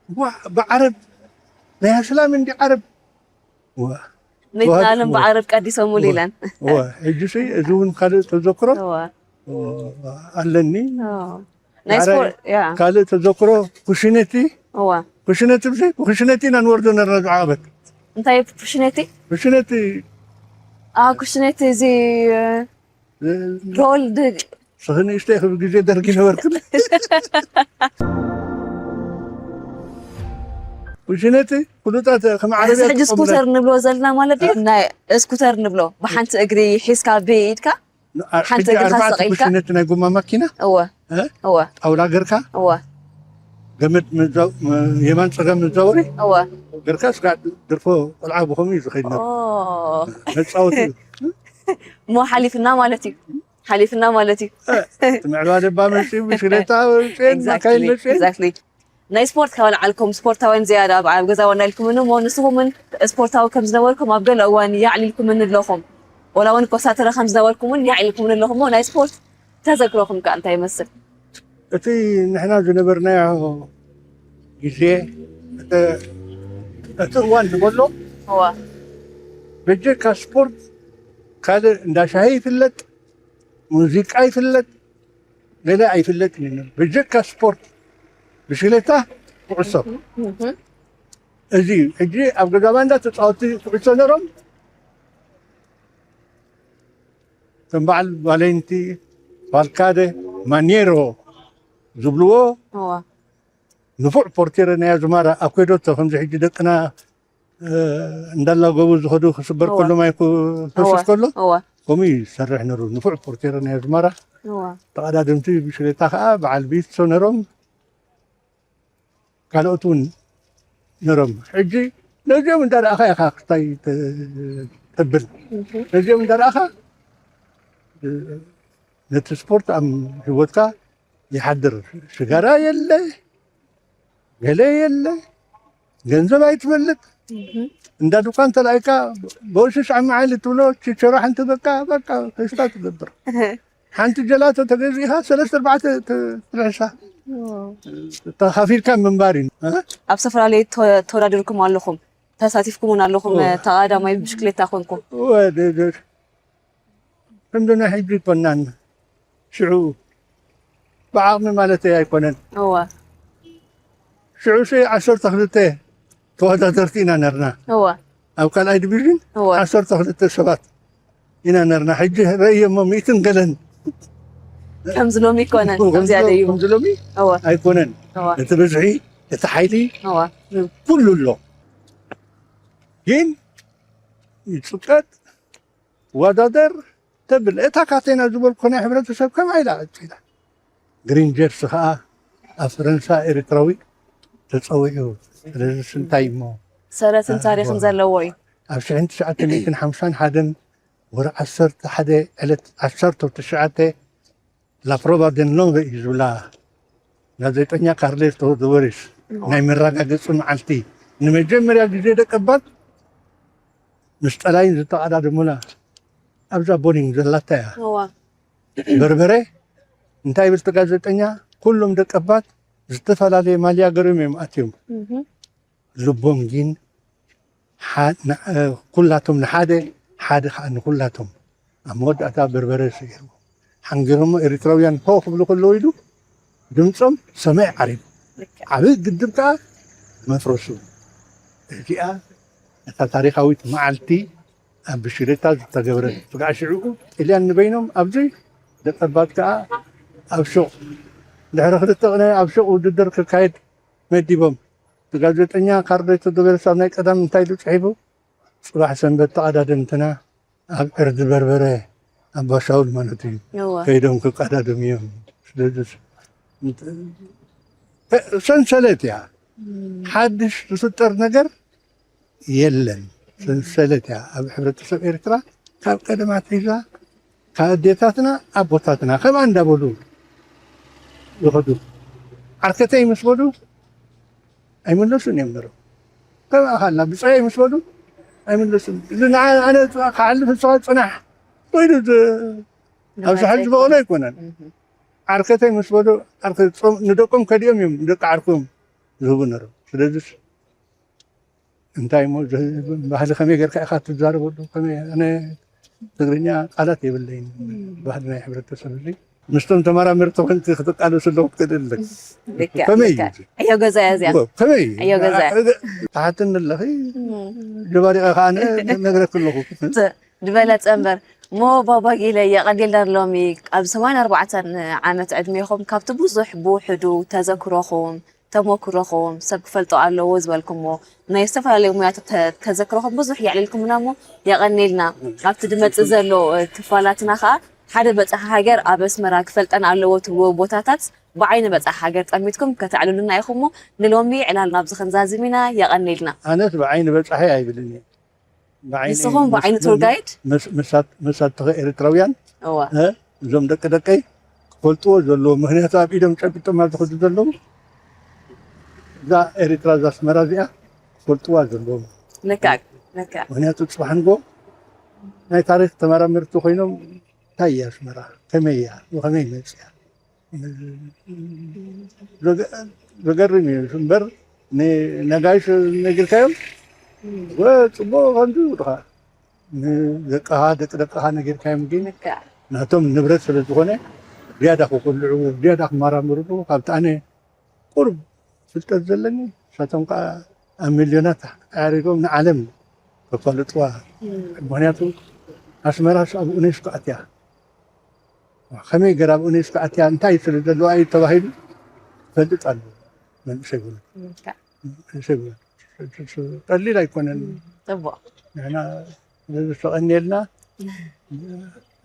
ዋ ብዓረብ ናይ ኣስላም እንዲ ዓረብ ዋ መይትናለም ብዓረብ ቀዲሶምሉ ኢለን። ዋ ሕጂ ሲ እዚ እውን ካልእ ተዘክሮ እዋ ኣለኒ። ናይ ማዕረ ስፖርት ያ ካልእ ተዘክሮ ኩሽነቲ እዋ ኩሽነቲ ብዘይ ኩሽነቲ ኢና ንወርዶ ነርና ዝዓቐበት እንታይ ኩሽነቲ ኩሽነቲ አ ኩሽነቲ እዚ ሮል ድ- ስኽንእሽተ ክብ ግዜ ደርጊ ነበርክን ኩሽነቲ ፍሉጣት ከም እዚ ዓረብያ ሕጂ ስኩተር ንብሎ ዘለና ማለት እዩ። ናይ ስኩተር ንብሎ ብሓንቲ እግሪ ሒዝካ ብኢድካ ሓንቲ እግርካ ኣርባዕተ ሰቒልካ? ኩሽነቲ ናይ ጎማ ማኪና እወ እ? እወ ጣውላ ገርካ እወ ገመድ ምዛው- የማን ፀገም ምዛወሪ እወ ገርካ ስጋ ድርፎ ቆልዓ ብኸምኡ እዩ ዝኸይድ ነሩ ኦ መፃወቲ እሞ ሓሊፍና ማለት እዩ። ሓሊፍና ማለት እዩ። ምዕባለ ባ መፅኡ ብሽክሌታ መፅኤን ማካይን መፅኤን Exactly. ናይ ስፖርት ካብ ኣልዓልኩም ስፖርታውያን ዝያዳ ኣብ ኣብ ገዛ ዋና ኢልኩምኒ እሞ ንስኹምን ስፖርታዊ ከም ዝነበርኩም ኣብ ገለ እዋን ያዕሊልኩምኒ ኣለኹም። ወላ እውን ኮሳተረ ከም ዝነበርኩም እውን ያዕሊልኩምኒ ኣለኹም እሞ ናይ ስፖርት ተዘክሮኹም ከ እንታይ ይመስል? እቲ ንሕና ዝነበርናዮ ግዜ እቲ- እቲ እዋን ዝበሎ እዋ በጀካ ስፖርት ካልእ እንዳ ሻሂ ይፍለጥ፣ ሙዚቃ ይፍለጥ፣ ገለ ኣይፍለጥን እዩ። በጀካ ስፖርት ብሽክሌታ፣ ኩዕሶ፣ እዚ እዩ። ሕጂ ኣብ ገዛ ባንዳ ተፃወቲ ኩዕሶ ነሮም፣ ከም በዓል ቫሌንቲ፣ ፋልካደ፣ ማኔሮ ዝብልዎ እዋ ንፉዕ ፖርቴረ ናይ ኣዝማራ ኣኮዶቶ ከምዚ ሕጂ ደቅና እንዳላገቡ ዝኸዱ ክስበር ከሎ ማይ ክፈስስ ከሎ እዋ ከምኡ እዩ ዝሰርሕ ነሩ። ንፉዕ ፖርቴረ ናይ ኣዝማራ እዋ ተቐዳደምቲ ብሽክሌታ ከዓ በዓል ቢትሶ ነሮም ካልኦት እውን ነሮም። ሕጂ ነዚኦም እንዳረኣኻ ኢኻ ክስታይ ተብል። ነዚኦም እንዳረኣኻ ነቲ ስፖርት ኣብ ህይወትካ ይሓድር። ሽጋራ የለ፣ ገለ የለ፣ ገንዘብ ኣይትፈልጥ። እንዳ ድኳን ተላኢካ ብቕርሺ ሽዓ መዓል እትብሎ ችቸሮ ሓንቲ በቃ በቃ ፌስታ ትገብር። ሓንቲ ጀላቶ ተገዚእኻ ሰለስተ ኣርባዕተ ትልሕሳ ተኻፊልካ ምንባር እዩ። ኣብ ዝተፈላለዩ ተወዳዲርኩም ኣለኹም፣ ተሳቲፍኩም እውን ኣለኹም። ተቐዳማይ ብሽክሌታ ኮንኩም ከምዚ ናይ ሕጂ ኣይኮናን። ሽዑ ብዓቕሚ ማለተይ ኣይኮነን። እዋ ሽዑ ሲ ዓሰርተ ክልተ ተወዳደርቲ ኢና ነርና። እዋ ኣብ ካልኣይ ዲቪዥን እዋ ዓሰርተ ክልተ ሰባት ኢና ነርና። ሕጂ ረእየሞ ሚእትን ገለን ከምዚ ሎሚ ኣይኮነን። ከምዚኣ ደይቡ ከምዚ ሎሚ እዋ ኣይኮነን። እዋ እቲ ብዝሒ፣ እቲ ሓይሊ እዋ ኩሉ ኣሎ። ግን ይፅቀጥ፣ ይወዳደር፣ ተብል። እታ ካቴና ዝበልኩ ናይ ሕብረተሰብ ከማይ ኢላ ቀጺላ። ግሪንጀርስ ከኣ ኣብ ፈረንሳ ኤርትራዊ ተጸዊዑ። ስለዚ እንታይ እሞ ሰረትን ታሪኽን ዘለዎ እዩ። ኣብ ሽሕን ትሽዓተ ሚእትን ሓምሳን ሓደን ወርሒ ዓሰርተ ሓደ ዕለት ዓሰርተ ትሽዓተ ላፕሮቫ ደን ሎንግ እዩ ዝብላ ጋዜጠኛ ካርሌስ ቶዶበሪስ ናይ መረጋገጺ መዓልቲ ንመጀመርያ ግዜ ደቀባት ምስ ጠላይን ዝተቐዳደሙላ ኣብዛ ቦሊንግ ዘላታ እያ። በርበረ እንታይ ይብል እቲ ጋዜጠኛ? ኩሎም ደቀባት ዝተፈላለየ ማልያ ገርም እዮም ኣትዮም። ልቦም ግን ኩላቶም ንሓደ፣ ሓደ ከዓ ንኩላቶም። ኣብ መወዳእታ በርበረ ስዒሩ ሓንጊሮሞ ኤርትራውያን ሆ ክብሉ ከለዉ ኢሉ ድምፆም ሰማይ ዓሪቡ። ዓብይ ግድብ ከዓ መፍረሱ። እዚኣ እታ ታሪካዊት መዓልቲ ኣብ ብሽሌታ ዝተገብረ ስጋዕ ሽዑኡ ጥልያን ንበይኖም ኣብዚ ደቀባት ከዓ ኣብ ሹቕ ድሕሪ ክልተ ቅነ ኣብ ሹቕ ውድድር ክካየድ መዲቦም። እቲ ጋዜጠኛ ካርሎ ተዶበረስ ኣብ ናይ ቀዳም እንታይ ኢሉ ጽሒፉ? ጽባሕ ሰንበት ተቐዳደምትና ኣብ ዕርዲ በርበረ ኣባ ሻውል ማለት እዩ። ከይዶም ክቀዳደሙ እዮም። ስለዚ ሰንሰለት እያ። ሓድሽ ዝፍጠር ነገር የለን። ሰንሰለት እያ። ኣብ ሕብረተሰብ ኤርትራ ካብ ቀደም ኣትሒዛ ካብ ኣዴታትና ኣቦታትና ከምኣ እንዳበሉ ይኸዱ። ዓርከተይ ምስ በሉ ኣይምለሱን እዮም ነይሮም። ከምኣ ካላ ብፀይ ምስ በሉ ኣይምለሱን። እዚ ንዓ-፣ ኣነ ክሓልፍ ንስኻ ፅናሕ ኮይኑ ዝ-፣ ኣብዚ ሕጂ ዝበቕሎ ኣይኮነን። ዓርከተይ ምስ በሉ ዓርከ-፣ ጾም-፣ ንደቆም ከዲኦም እዮም ንደቂ ዓርኮም ዝህቡ ነይሮም። ስለዚ እንታይ እሞ ዝ-፣ ባህሊ ከመይ ጌርካ ኢኻ ትዛረበሉ? ከመይ ኣነ ትግርኛ ቃላት የብለይን። ባህሊ ናይ ሕብረተሰብ እዚ ምስቶም ተመራመርቲ ኮንክ ክትቃለሱ ኣለኹ ክትእል ኣለክ። ልክዕ፣ ከመይ እዩ ልክዕ። እዚ? ዕዮ ገዛ እያ እዚኣ። እዎ፣ ከመይ እዩ? ዕዮ ገዛ እያ። እ-፣ ትሓትኒ ኣለኺ፣ እም። ጀባሪቐ ከኣ ነ-፣ ነግረክ ኣለኹ። ት-፣ ዝበለጸ እምበር። እሞ ባባ ጊለ የቐዲልና ሎሚ ኣብ ሰማንያ ኣርባዕተ ዓመት ዕድሜኹም ካብቲ ብዙሕ ብውሕዱ ተዘክሮኹም፣ ተሞክሮኹም፣ ሰብ ክፈልጦ ኣለዎ ዝበልኩሞ ናይ ዝተፈላለዩ ሙያታት ተ-፣ ተዘክሮኹም ብዙሕ የዕሊልኩምና እሞ የቐኔልና። ኣብቲ ድመጽእ ዘሎ፣ እ፣ ክፋላትና ኸኣ ሓደ በጻሒ ሃገር ኣብ ኣስመራ ክፈልጠን ኣለዎ ትብልዎ ቦታታት ብዓይኒ በጻሒ ሃገር ጠሚትኩም ከተዕልሉና ኢኹም እሞ ንሎሚ ዕላልና ኣብዚ ክንዛዝም ኢና። የቐኔልና። ኣነስ ብዓይኒ በጻሒ ኣይብልን እየ። ብዓይኒ ንስኹም ብዓይኒ ምስ-፣ ቱር ጋይድ? ምስ-፣ መሳት-፣ መሳትኺ ኤርትራውያን፣ እዋ። እ፣ እዞም ደቂ ደቀይ ክፈልጥዎ ዘለዎ፣ ምኽንያቱ ኣብ ኢዶም ጨቢጦም ኣብ ዝኸዱ ዘለዉ፣ እዛ ኤርትራ፣ እዛ ኣስመራ እዚኣ ክፈልጥዋ ዘለዎም። ልክዕ፣ ልክዕ። ምኽንያቱ ጽባሕ ንግሆ ናይ ታሪኽ ተመራመርቲ ኮይኖም፣ እንታይ እያ ኣስመራ? ከመይ እያ? ብኸመይ መጽያ? ዘገ-፣ ዘገርም እዩ እምበር፣ ንነጋይሽ ነጊርካዮም፣ ወ-፣ ጽቡቕ ከምዚ ኢልካ። ንደቅኻ፣ ደቂ ደቅኻ ነጊርካዮም ግን፣ ልክዕ። ናቶም ንብረት ስለ ዝኾነ፣ ዝያዳ ክቕልዑ፣ ዝያዳ ክመራምርሉ፣ ካብቲ ኣነ ቁሩብ ፍልጠት ዘለኒ፣ ንሳቶም ከኣ ኣብ ሚልዮናት ኣዕሪጎም ንዓለም ከፋልጥዋ። እም። ምኽንያቱ፣ ኣስመራስ ኣብ ኡኔስኮ ኣትያ። ከመይ ገይራ ኣብ ኡኔስኮ ኣትያ፣ እንታይ ስለ ዘለዋ እዩ ተባሂሉ ክፈልጥ ኣለዎ መንእሰይ ወለዶ። ልክዕ። መንእሰይ ወለዶ። ቀሊል ኣይኮነን። እም፣ ጽቡቕ። ንሕና ነዚ ተቐንየልና፣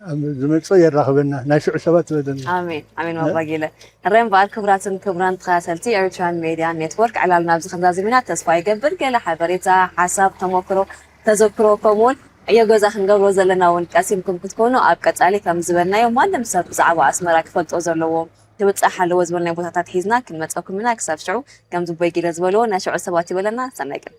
ኣብ ዝመጽእ የራኽበና፣ ናይ ሽዑ ሰባት ይበለና። ኣሜን፣ ኣሜን። እ? ባባ ጊለ። እረ እምበኣር ክቡራትን ክቡራን ተኸታተልቲ ኤሪትራን ሜድያ ኔትወርክ፣ ዕላልና ኣብዚ ክንዛዝም ኢና። ተስፋ ይገብር ገለ ሓበሬታ፣ ሓሳብ፣ ተሞክሮ፣ ተዘክሮ፣ ከምኡውን ዕዮ ገዛ ክንገብሮ ዘለና እውን ቀሲምኩም ክትኮኑ ኣብ ቀጻሊ ከም ዝበልናዮ ማንም ሰብ ብዛዕባ ኣስመራ ክፈልጦ ዘለዎ ክብጻሕ ኣለዎ ዝበልናዮ ቦታታት ሒዝና ክንመጸኩም ኢና። ክሳብ ሽዑ ከምዚ ቦይ ጊለ ዝበልዎ ናይ ሽዑ ሰባት ይበለና። ሰናይ ቀን።